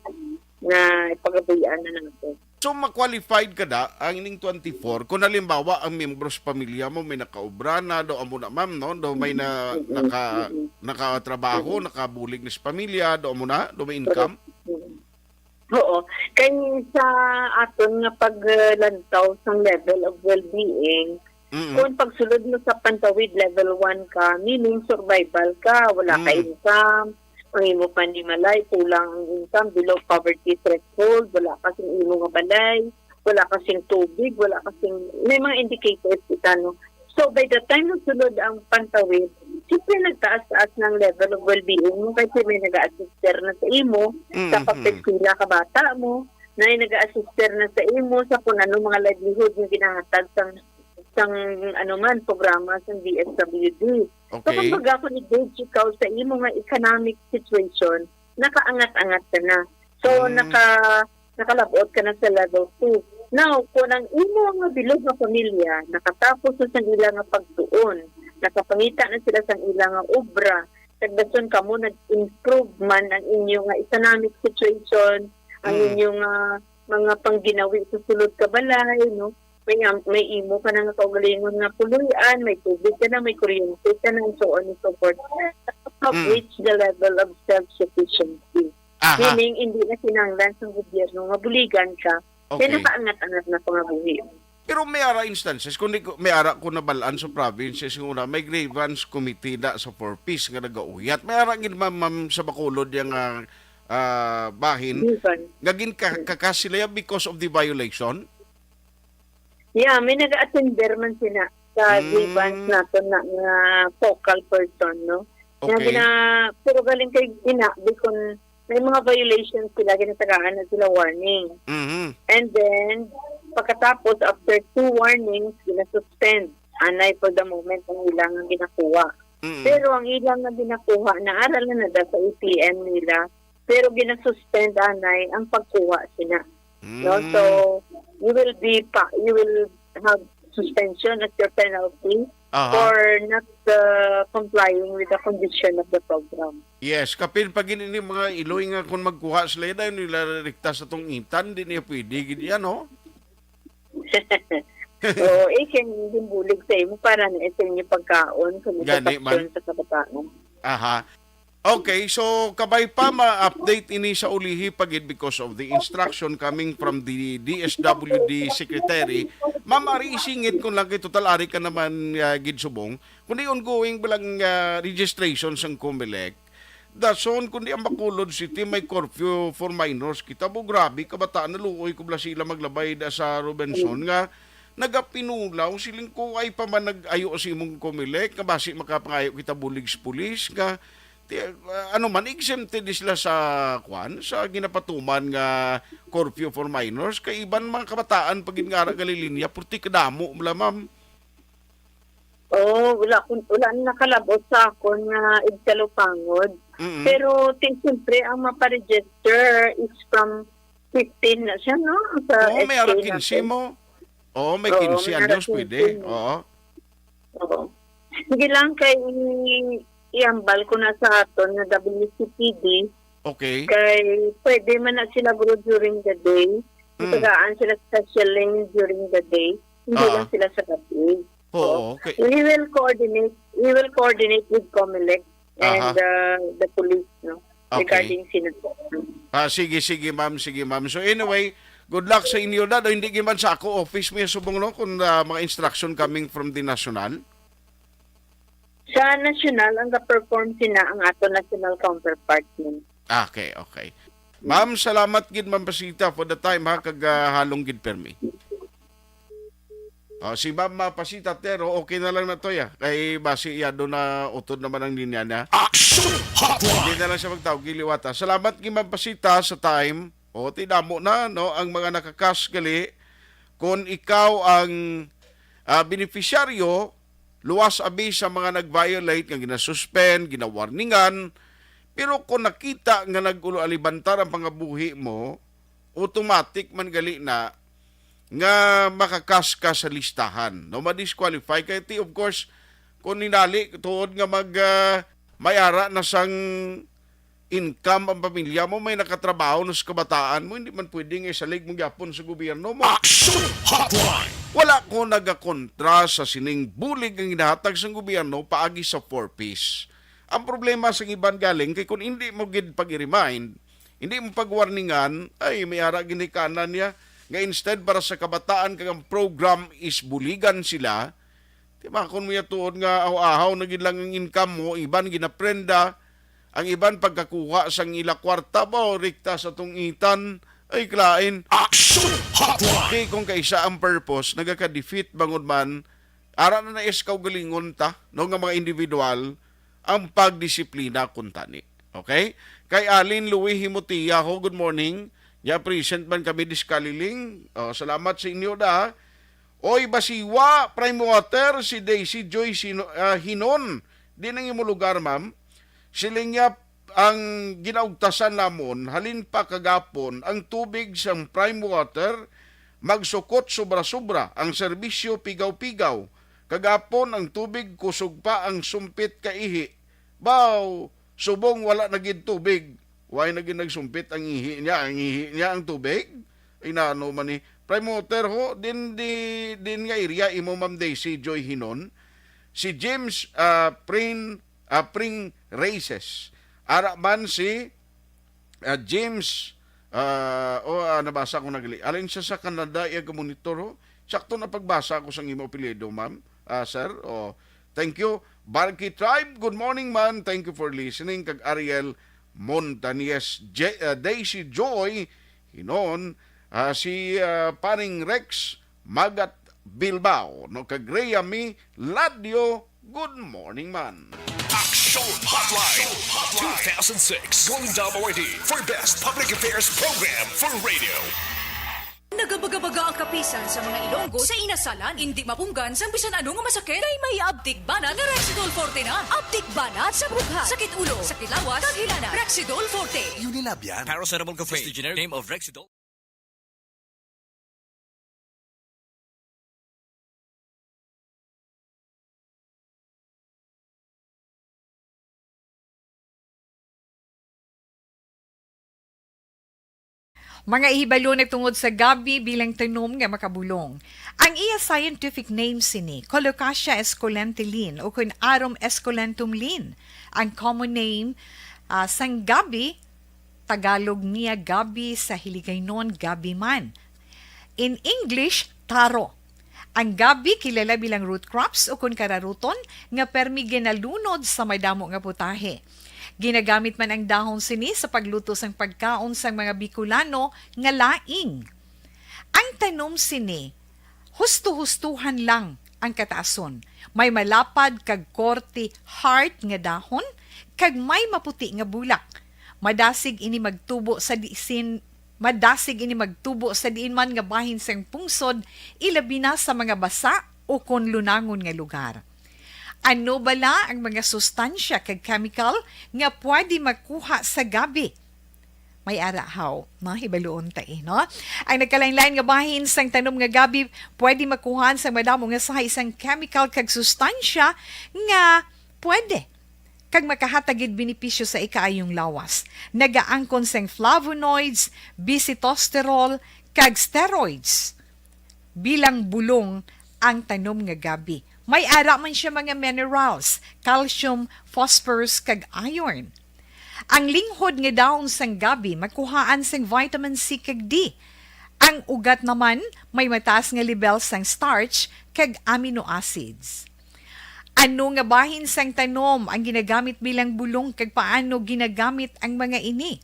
na ipagabuyan na natin. So, ma-qualified ka da ang ining twenty-four kung halimbawa ang miyembro sa pamilya mo may nakaobra na, do amo na, ma'am, no? Do may na, Mm-mm, naka, mm-mm. nakatrabaho, Mm-mm. nakabulig na sa pamilya, do amo na, do may income? Correct. Mm-mm. Oo. Kay sa aton nga paglantaw sang level of well-being, Mm. kung pagsulod mo sa pantawid level one ka, meaning survival ka, wala ka Mm. income, ang imo panimalay, kulang ang income, below poverty threshold, wala ka sing imo nga balay, wala ka sing tubig, wala ka sing, may mga indicators kita, no? So, by the time nasulod ang pantawid, siyempre nagtaas-taas ng level of well-being mo kasi may nag-a-assister na sa imo, Mm, sa mm. pagpeskwela ka bata mo, na may nag-a-assister na sa imo sa kung ano mga livelihood nga ginahatag sang, sang ano man, programa sang D S W D. So, Okay. kumbaga, kung i-gauge ikaw sa imo nga economic situation, nakaangat-angat ka na. So, Mm. naka-, nakalabot ka na sa level two. Now, kung ang imo nga bilog nga pamilya nakatapos na sa ila nga pagtuon, nakapangita na sila sang ila nga obra, kag dason kamo nag-improve man ang inyo nga economic situation, ang Mm. inyo nga mga pangginawi sa sulod ka balay, no? May am-, may imo ka na nga kaugalingon nga puloy-an, may tubig ka na, may kuryente ka na, and so on and so forth. Have Mm. reached the level of self-sufficiency. Aha. Meaning, hindi na kinahanglan sa gobyerno nga buligan ka. Kay Okay. nakaangat-angat na pangabuhi. Pero may ara instances, kung di ko, may ara ko nabal-an sa provinces nga una, may grievance committee na sa Four Ps nga nagauyat. May ara gid, ma'am, ma'am, sa Bacolod yang, ah, ah, bahin, Grievance. nga ginka-, kakas sila ya because of the violation? Yeah, may nag-attender man sila sa Mm. grievance naton na nga focal person, no? Nga Okay. gina-, pero galing kay ina, di kun may mga violations sila, ginatagaan na sila warning. Mhm. And then, pagkatapos, after two warnings, gina-suspend. Anay for the moment ang ilang ginakuha. Mm. Pero ang ilang nga ginakuha, naaral na na sa A T M nila. Pero gina-suspend anay ang pagkuha sina. No? Mm. So, you will be pa-, you will have suspension as your penalty Aha. for not, uh, complying with the condition of the program. Yes, kapin pa gid ini mga iloy nga kung magkuha sila, dayon nila rekta sa tong itan, di niya pwede gid yan, no? Oo, eh, kaya ginbulig sa imo para na sa inyo pagkaon, kung Gani, ma'am. Sa kabataan. Aha. Okay, so kabay pa ma-update ini sa ulihi pa gid because of the instruction coming from the D S W D secretary. Ma'am, ari isingit ko lang kay total ari ka naman, ah, gid subong. Kundi ongoing ba lang, ah, registration sang Comelec? Dason, kundi ang Bacolod City may curfew for minors. Kita mo, grabe, kabataan, naluoy ko bala sila maglabay da sa Robinson nga nagapinulaw, siling ko, ay pa man nag-ayo sa imong Comelec nga basi makapangayo kita bulig sa pulis nga ti-, ah, ano man, exempted di sila sa, kwan, sa ginapatuman nga curfew for minors. Kay iban mga kabataan pa gid nga ara galilinya, purti kadamo bala, ma'am. Oh, wala kun-, wala na nakalabot sa akon nga igkalupangod. Mm-mm. Pero ti-, siyempre, ang maparegister is from fifteen na siya, no? Sa Oo, may ara S K na quince siya. mo. Oo, may Oo, quince may ara anyos, pwede. quince mo. Oo. Oo. Sige lang, kay i-, ihambal ko na sa aton nga W C P D. Okay. Kay pwede man na sila, bro, during the day. Mm. Tagaan sila sa special lane during the day. Hindi Ah. lang sila sa gabi. Oo, Oo. okay. We will coordinate, we will coordinate with Comelec and, Aha. uh, the police, no? Okay. Regarding sila. Ah, sige, sige, ma'am, sige, ma'am. So anyway, good luck sa inyo, Dad. Hindi gyud man sa ako office mo subong, no, kung, ah, mga instruction coming from the national. Sa national, ang ga-perform sina ang ato national counterpart, no? Okay, okay. Ma'am, salamat gid, Ma'am Pasita, for the time, ha, kag, ah, halong gid permi. Oh, si Ma'am, ah, Pasita, Tero, okay na lang na to, ya. Kay basi, ya, doon na utod naman ang linya niya. Action Hotline! Hindi na lang siya magtawag, giliwata. Salamat gid, Ma'am Pasita, sa time. O, ti damo na, no, ang mga nakakas gali. Kung ikaw ang, ah, beneficiaryo, luwas abi sa mga nag-violate nga ginasuspend, ginawarningan, pero kung nakita nga nag-ulo-alibantar ang pangabuhi mo, automatic man gali na nga makakas ka sa listahan, no, ma-disqualify kay ti, of course, kung hinali tuod nga mag, ah, may ara na sang income ang pamilya mo, may nakatrabaho na sa kabataan mo, hindi man pwede nga isalig mo gyapon sa gobyerno mo. Action Hotline! Wala ko nagakontra sa sining bulig ang ginahatag sang gobyerno paagi sa four Ps. Ang problema sa iban galing kay kung hindi mo gid pag-remind, hindi mo pagwarningan, ay, may ara ginikanan niya nga instead para sa kabataan kag ang program is buligan sila, timakon mo ya tuod nga ahaw-ahaw na gid lang ang income mo, iban ginaprenda, ang iban pagkakuha sang ila kwarta ba o rikta sa tungitan, ay klain. Action Hotline! Di kung kaisa ang purpose, nagaka-defeat bangod man, ara na na is kaugalingon ta, no, nga mga individual, ang pagdisiplina kuntani. Okay? Kay Alin Louis Himotia, ho, good morning. Ya, present man kami, Diskaliling. Oh, salamat sa inyo, da. Oy, Basiwa, Prime Water, si Daisy Joy Sino-, ah, Hinon. Di nang imo lugar, ma'am. Siling niya, ang ginaugtasan namon, halin pa kagapon, ang tubig sang Prime Water, magsukot sobra-sobra, ang serbisyo pigaw-pigaw. Kagapon, ang tubig, kusog pa ang sumpit kaihi. Baw, subong wala na gid tubig. Why na gid nagsumpit ang ihi niya? Ang ihi niya ang tubig? Ay, nano man ni Prime Water, ho, din, di, din nga area imo, Ma'am Daisy Joy Hinon. Si James, ah, Prin, ah, Pring Races. Ara man si, ah, James, ah, o, ah, nabasa ko na gali. Alin siya sa Canada, iya ga-monitor, ho? Sakto na pagbasa ko sang imo apelyido, ma'am. Ah, sir, oh, thank you. Barky Tribe, good morning, man. Thank you for listening. Kag Ariel Montañez, J-, ah, Daisy Joy Hinon, ah, si, ah, Paring Rex Magat Bilbao, no, kag Rhea Mi Ladio, good morning, man. Action Hotline two thousand six Golden Dome Awardee for Best Public Affairs Program for Radio. Nagabaga-baga ang kapisan sa mga Ilonggo sa inasalan. Indi mapunggan sang bisan ano nga masakit. Kay may Abtik Banat nga Rexidol Forte na. Abtik Banat sa bugha, sakit ulo, sakit lawas, kag hilana. Rexidol Forte. Unilab yan. Paracetamol Cafe. This is the generic name of Rexidol. Mga ihibalo nagtungod sa gabi bilang tanom nga makabulong. Ang iya scientific name sini, Colocasia esculenta Lin, o kun Arum esculentum Lin. Ang common name, ah, sang gabi, Tagalog niya gabi, sa Hiligaynon gabi man. In English, taro. Ang gabi kilala bilang root crops o kun kararuton nga permi ginalunod sa madamo nga putahe. Ginagamit man ang dahon sini sa pagluto sang pagkaon sang mga Bicolano nga laing. Ang tanom sini, husto-hustuhan lang ang kataason. May malapad kag korte heart nga dahon, kag may maputi nga bulak. Madasig ini magtubo sa disin, madasig ini magtubo sa diin man nga bahin sang pungsod, ilabi na sa mga basa o kon lunangon nga lugar. Ano bala ang mga sustansya kag chemical nga pwede makuha sa gabi? May ara haw, no? Hibaluon ta, eh, no? Ang nagkalain-lain nga bahin sang tanom nga gabi pwede makuhaan sang madamo nga sahay sang chemical kag sustansya nga pwede kag makahatag gid benepisyo sa ikaayong lawas. Nagaangkon sang flavonoids, bisitosterol, kag steroids bilang bulong ang tanom nga gabi. May ara man siya mga minerals, calcium, phosphorus, kag iron. Ang linghod nga dahon sang gabi makuhaan sang vitamin C kag D. Ang ugat naman may mataas nga lebel sang starch kag amino acids. Ano nga bahin sang tanom ang ginagamit bilang bulong kag paano ginagamit ang mga ini?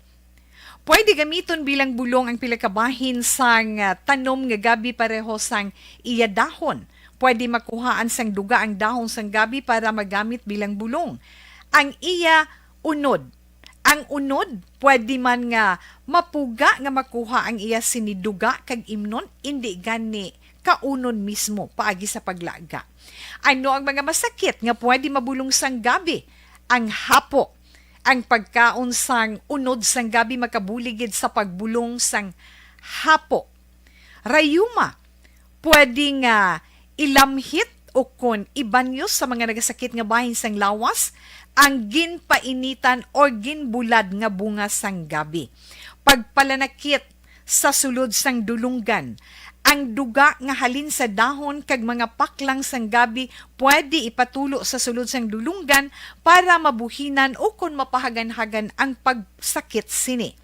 Pwede gamiton bilang bulong ang pila ka bahin sang, ah, tanom nga gabi pareho sang iya dahon. Pwede makuhaan sang duga ang dahon sang gabi para magamit bilang bulong. Ang iya unod. Ang unod, pwede man nga mapuga nga makuha ang iya sini duga kag imnon, indi gani kaunon mismo paagi sa paglaga. Ano ang mga masakit nga pwede mabulong sang gabi? Ang hapo. Ang pagkaon sang unod sang gabi makabulig gid sa pagbulong sang hapo. Rayuma, pwede nga ilamhit o kon ibanyo sa mga nagasakit nga bahin sang lawas ang ginpainitan o ginbulad nga bunga sang gabi. Pagpalanakit sa sulod sang dulunggan. Ang duga nga halin sa dahon kag mga paklang sang gabi pwede ipatulo sa sulod sang dulunggan para mabuhinan o kon mapahaganhagan ang pagsakit sini.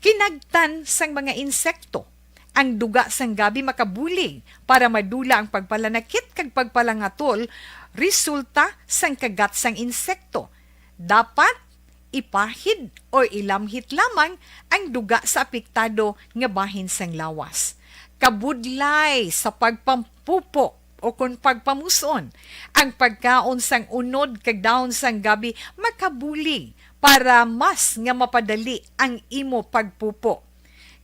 Kinagtan sang mga insekto. Ang duga sang gabi makabulig para madula ang pagpalanakit kag pagpalangatol resulta sang kagat sang insekto. Dapat ipahid o ilamhit lamang ang duga sa apektado nga bahin sang lawas. Kabudlay sa pagpampupo o kon pagpamuson, ang pagkaon sang unod kag dahon sang gabi makabulig para mas nga mapadali ang imo pagpupo.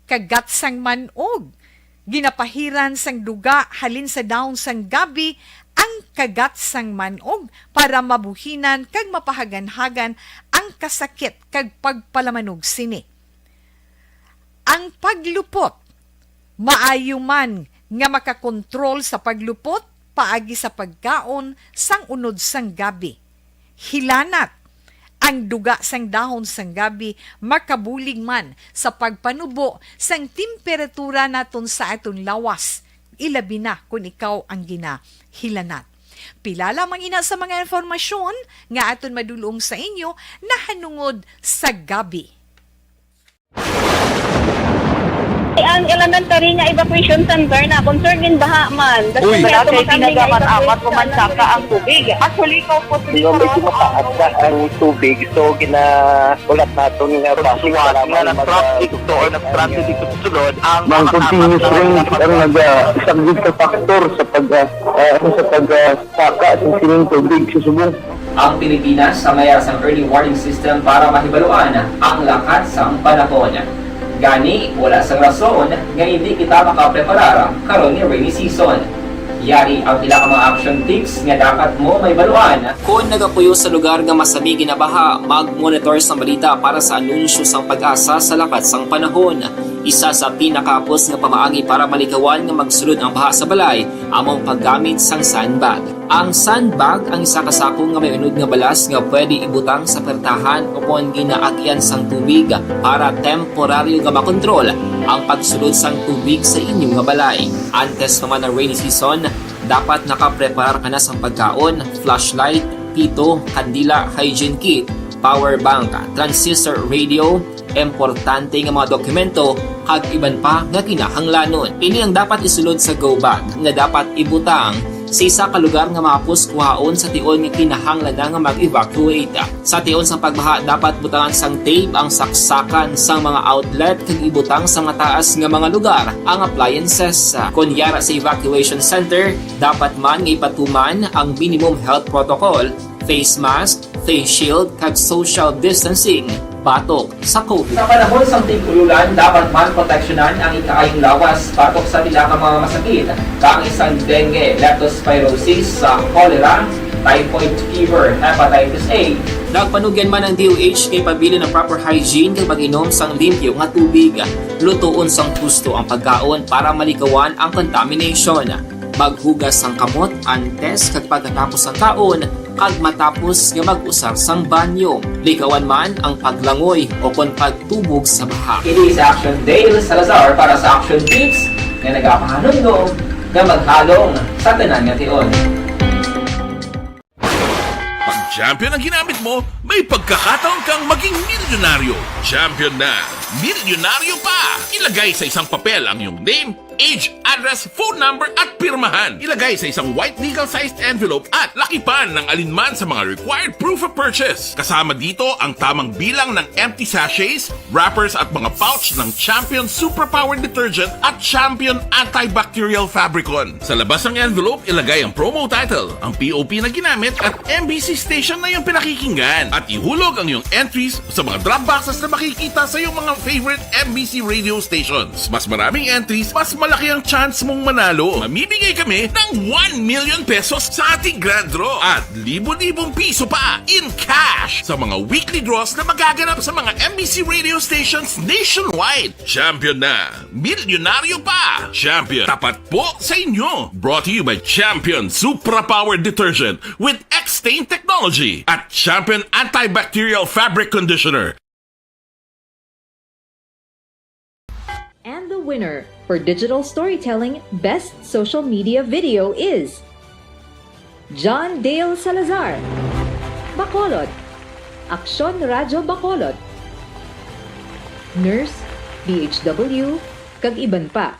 Kagat sang man-og. Ginapahiran sang duga halin sa dahon sang gabi ang kagat sang man-og para mabuhinan kag mapahaganhagan ang kasakit kag pagpalamanog sini. Ang paglupot. Maayo man nga makakontrol sa paglupot paagi sa pagkaon sang unod sang gabi. Hilanat. Ang duga sang dahon sang gabi makabulig man sa pagpanubo sang temperatura naton sa aton lawas, ilabi na kon ikaw ang ginahilanat. Pila lamang ina sa mga informasyon nga aton madulong sa inyo nahanungod sa gabi. Ang elementary nga evacuation center na concern gin baha man. Uy. Wala kay tinaga man amat ko man saka ang tubig. Actually, ikaw po, di ba, medyo mataas na ang tubig, so ginaulat naton nga basi nga nag-traffic to or nag-traffic dito sa sulod ang mga continuous rain ang nagasaglit sa factor sa pag, ah, ah, ano, sa pag, ah, saka sa sining tubig sa subong. Ang Pilipinas sa mayar sang early warning system para mahibaluan ang lakat sang panahon. Gani, wala sang rason nga hindi kita makapreparar karon nga rainy season. Yari ang pila ka mga action tips nga dapat mo mahibaluan. Kon nagapuyo sa lugar nga masami ginabaha, mag-monitor sang balita para sa anunsyo sang PAGASA sa lakat sang panahon. Isa sa pinakahapos nga pamaagi para malikawan nga magsulod ang baha sa balay amo ang paggamit sang sandbag. Ang sandbag ang isa ka sako nga may unod nga balas nga pwede ibutang sa pertahan o kon ginaagian sang tubig para temporaryo nga makontrol ang pagsulod sang tubig sa inyo nga balay. Antes pa man ang rainy season, dapat nakapreparar ka na sang pagkaon, flashlight, pito, kandila, hygiene kit, power bank, transistor radio, importante nga mga dokumento, kag iban pa nga kinahanglanon. Ini ang dapat isulod sa go bag nga dapat ibutang sa isa ka lugar nga mahapos kuhaon sa tion nga kinahanglan na nga mag-evacuate. Sa tion sang pagbaha, dapat butangan sang tape ang saksakan sang mga outlet kag ibutang sa mataas nga mga lugar ang appliances. Kon yara sa evacuation center, dapat man nga ipatuman ang minimum health protocol, face mask, face shield, kag social distancing. batok sa COVID. Sa panahon sang tig-ululan, dapat man proteksyonan ang ikaayong lawas batok sa pila ka mga masakit, kaangay sang dengue, leptospirosis, sa cholera, typhoid fever, hepatitis A. Nagpanugyan man ang D O H nga ipabilin ang proper hygiene kag mag-inom sang limpyo nga tubig. Lutoon sang husto ang pagkaon para malikawan ang contamination. Maghugas sang kamot antes kag pagkatapos sang kaon, kag matapos nga mag-usar sang banyo. Likawan man ang paglangoy o kon pagtubog sa baha. Ini si Action Dale Salazar para sa Action Tips nga nagapahanumdom nga maghalong sa tanan nga tion. Pag champion ang ginamit mo, may pagkakataon kang maging milyonaryo. Champion na! Milyonaryo pa! Ilagay sa isang papel ang iyong name, age, address, phone number at pirmahan. Ilagay sa isang white legal-sized envelope at lakipan ng alinman sa mga required proof of purchase. Kasama dito ang tamang bilang ng empty sachets, wrappers at mga pouch ng Champion Superpower Detergent at Champion Antibacterial Fabricon. Sa labas ng envelope, ilagay ang promo title, ang P O P na ginamit at M B C station na iyong pinakikinggan. At ihulog ang iyong entries sa mga drop boxes na makikita sa iyong mga favorite M B C radio stations. Mas maraming entries, mas malaki ang chance mong manalo. Mamimigay kami ng one million pesos sa ating grand draw at libo-libong piso pa in cash sa mga weekly draws na magaganap sa mga M B C radio stations nationwide. Champion na! Milyonaryo pa! Champion, tapat po sa inyo! Brought to you by Champion Supra Power Detergent with X-Stain Technology at Champion Antibacterial Fabric Conditioner. And the winner for Digital Storytelling Best Social Media Video is John Dale Salazar, Bacolod, Aksyon Radyo Bacolod, Nurse, D H W, kag iban pa.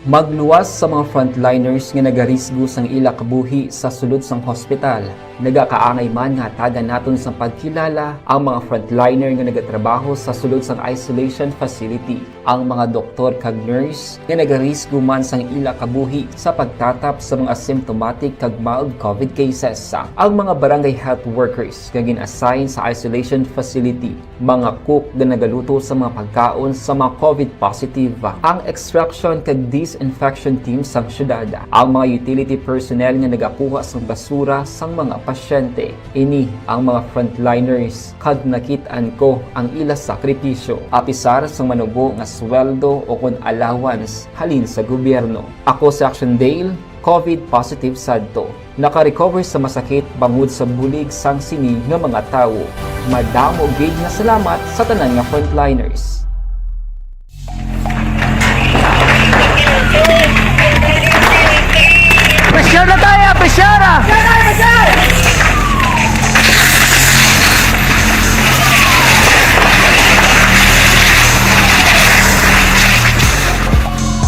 Magluwas sa mga frontliners nga nagarisgo sang ila kabuhi sa sulod sang hospital. Nagakaangay man nga hatagan naton sang pagkilala ang mga frontliner nga nagatrabaho sa sulod sang isolation facility, ang mga doktor kag nurse nga nagarisgo man sang ila kabuhi sa pagtatap sa mga asymptomatic kag mild COVID cases, ang mga barangay health workers nga gin-assign sa isolation facility, mga cook nga nagaluto sa mga pagkaon sa mga COVID positive, ang extraction kag disinfection team sang syudad, ang mga utility personnel nga nagakuha sang basura sang mga pasyente. Ini ang mga frontliners, kag nakit-an ko ang ila sakripisyo, apisar sang manubo nga sweldo o kon allowance halin sa gobyerno. Ako si Action Dale, COVID positive sadto. Naka-recover sa masakit bangod sa bulig sang sini nga mga tawo. Madamo gid nga salamat sa tanan nga frontliners. Pressure na tayo! Pressure!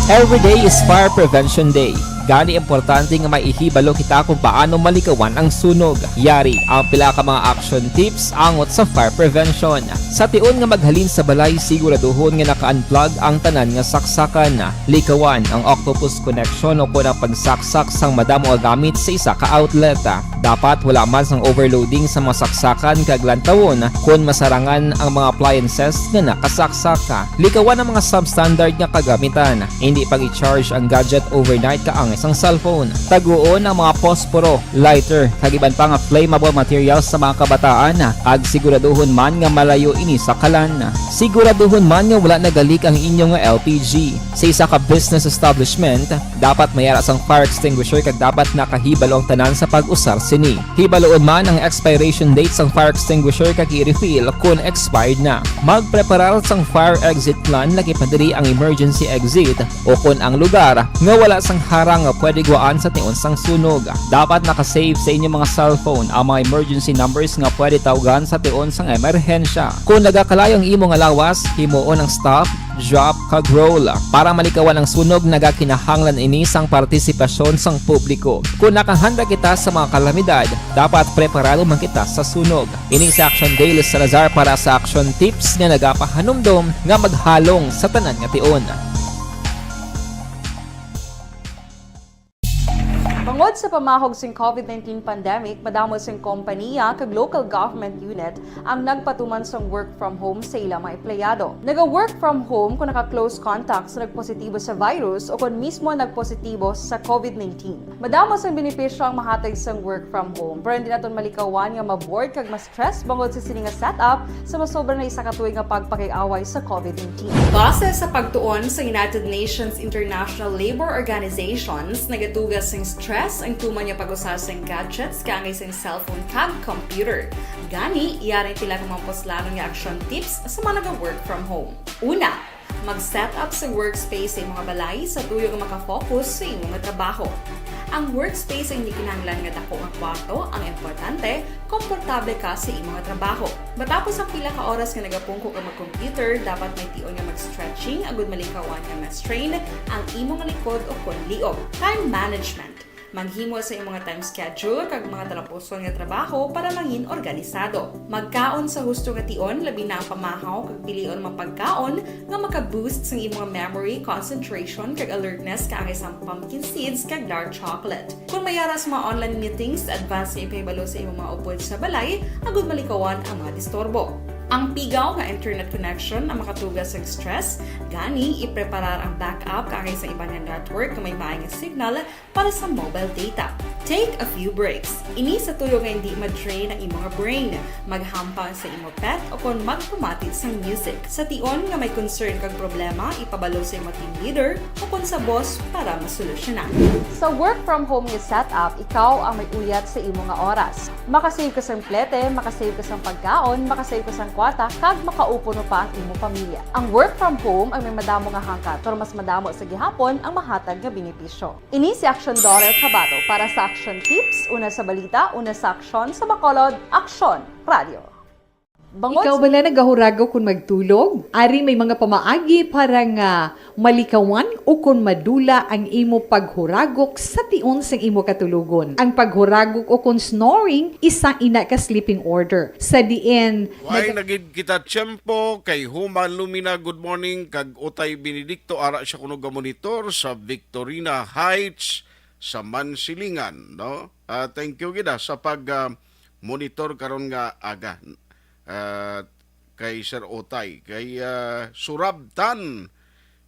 Every day is Fire Prevention Day. Gani, importante nga may ihibalo kita kung paano malikawan ang sunog. Yari ang pila ka mga action tips angot sa fire prevention. Sa tion nga maghalin sa balay, siguraduhon nga naka-unplug ang tanan nga saksakan. Likawan ang octopus connection o kon ang pagsaksak sang madamo nga gamit sa isa ka outlet. Dapat wala man sang overloading sa mga saksakan kag lantawon kon masarangan ang mga appliances nga nakasaksak. Likawan ang mga substandard nga kagamitan. Indi pag-i-charge ang gadget overnight kaangay sang cellphone. Taguon ang mga posporo, lighter, kag iban pa nga flammable materials sa mga kabataan, kag siguraduhon man nga malayo ini sa kalan. Siguraduhon man nga wala nagalik ang inyo nga L P G. Sa isa ka business establishment, dapat may ara sang fire extinguisher kag dapat nakahibalo ang tanan sa pag-usar sini. Hibaloon man ang expiration date sang fire extinguisher kag i-refill kon expired na. Magpreparar sang fire exit plan, lakip na diri ang emergency exit o kon ang lugar nga wala sang harang nga pwede guwaan sa tion sang sunog. Dapat naka-save sa inyo mga cellphone ang mga emergency numbers nga pwede tawgan sa tion sang emerhensya. Kon nagakalayo ang imo nga lawas, himuon ang stop, drop, kag roll. Para malikawan ang sunog, nagakinahanglan ini sang partisipasyon sang publiko. Kon nakahanda kita sa mga kalamidad, dapat preparado man kita sa sunog. Ini si Action Dale Salazar para sa Action Tips nga nagapahanumdom nga maghalong sa tanan nga tion. Bangod Sa pamahog sing COVID nineteen pandemic, madamo sing kompaniya kag local government unit ang nagpatuman sang work from home sa ila mga empleyado. Naga-work from home kung naka-close contact sa nagpositibo sa virus o kon mismo nagpositibo sa COVID nineteen. Madamo sang benepisyo ang mahatag sang work from home, pero hindi naton malikawan nga ma-bored kag ma-stress bangod sa sini nga setup sa masobra na isa ka tuig nga pagpakig-away sa COVID nineteen. Base sa pagtuon sa United Nations International Labour Organizations, nagatuga sing stress ang tuman nga pag-usa sing gadgets kaangay sing cellphone kag computer. Gani, yari pila ka mga puslanon nga action tips sa mga naga-work from home. Una, mag-set up sa workspace sa imong balay sa tuyo nga makafocus sa imong trabaho. Ang workspace ang hindi kinahanglan nga dako nga kwarto, ang importante, komportable ka sa imong trabaho. Matapos ang pila ka oras nga nagapungko ka mag-computer, dapat may tion nga mag-stretching agud malikawan nga ma-strain ang imong likod o kon liog. Time management. Maghimo sa imong time schedule kag mga talapuson nga trabaho para mangin organisado. Magkaon sa husto nga tion, labi na ang pamahaw kag pilion mga pagkaon nga maka-boost sang imong memory, concentration kag alertness kaangay sang pumpkin seeds kag dark chocolate. Kung may ara sa mga online meetings, advance nga ipahibalo sa imong mga upod sa balay agud malikawan ang mga disturbo. Ang pigaw nga internet connection ang makatuga sa stress, gani ipreparar ang backup kaangay sa iban nga network nga may maay nga signal para sa mobile data. Take a few breaks. Ini sa tuyo nga hindi ma-drain ang imong brain. Maghampang sa imo pet o kon magpamati sang music. Sa tion nga may concern kag problema, ipabalo sa imo team leader o kon sa boss para masolusyonan. Sa work from home nga setup, ikaw ang may uyat sa imo nga oras. Makasave ka sang plete, makasave ka sang pagkaon, makasave ka sang kwarta, kag makaupo pa ang imo pamilya. Ang work from home ang may madamo nga hangkat, pero mas madamo sa gihapon ang mahatag nga benepisyo. Ini si Action Dorel Cabato para sa Action Tips, una sa balita, una sa aksyon, sa Bacolod, Aksyon Radio. Bangod Ikaw sa bala nagahuragok kon magtulog? Ari may mga pamaagi para nga malikawan o kon madula ang imo paghuragok sa tion sang imo katulogon. Ang paghuragok o kon snoring, isa ina ka sleeping order. Sa diin Why nag- na gid kita tiyempo kay Human Lumina, good morning, kag Utay Benedicto, ara siya kuno ga monitor sa Victorina Heights sa Mansilingan, no? Ah, thank you gid, ah, sa pag, ah, monitor karon nga aga. Ah, kay Sir Otay, kay, ah, Surabtan,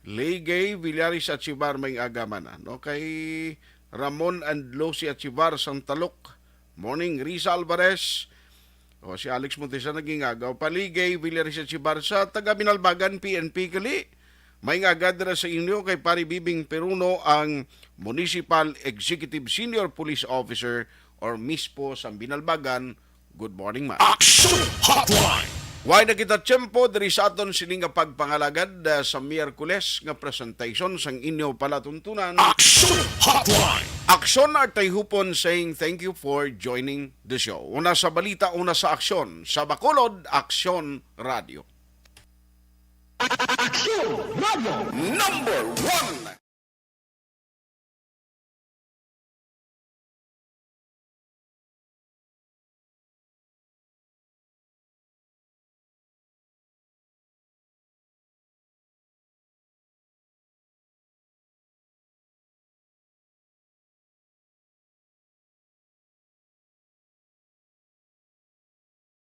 Ligay Villaris Achivar, may aga man, ah, no? Kay Ramon and Lucy Achivar, Santalok, morning, Risa Alvarez, o, si Alex Montesa naging agaw. Paligay, Villaris Achivar sa taga Binalbagan, P N P Kali. May nga agad dira sa inyo kay Pari Bibing Peruno, ang Municipal Executive Senior Police Officer or mispo sa Binalbagan. Good morning, ma'am. Action Hotline. Way na kita tiyempo diri sa aton sini nga pagpangalagad, ah, sa Miyerkules nga presentation sang inyo palatuntunan. Action Hotline. Aksyon Artay Hupon saying thank you for joining the show. Una sa balita, una sa aksyon, sa Bacolod, Aksyon Radio. Aksyon Radio number one.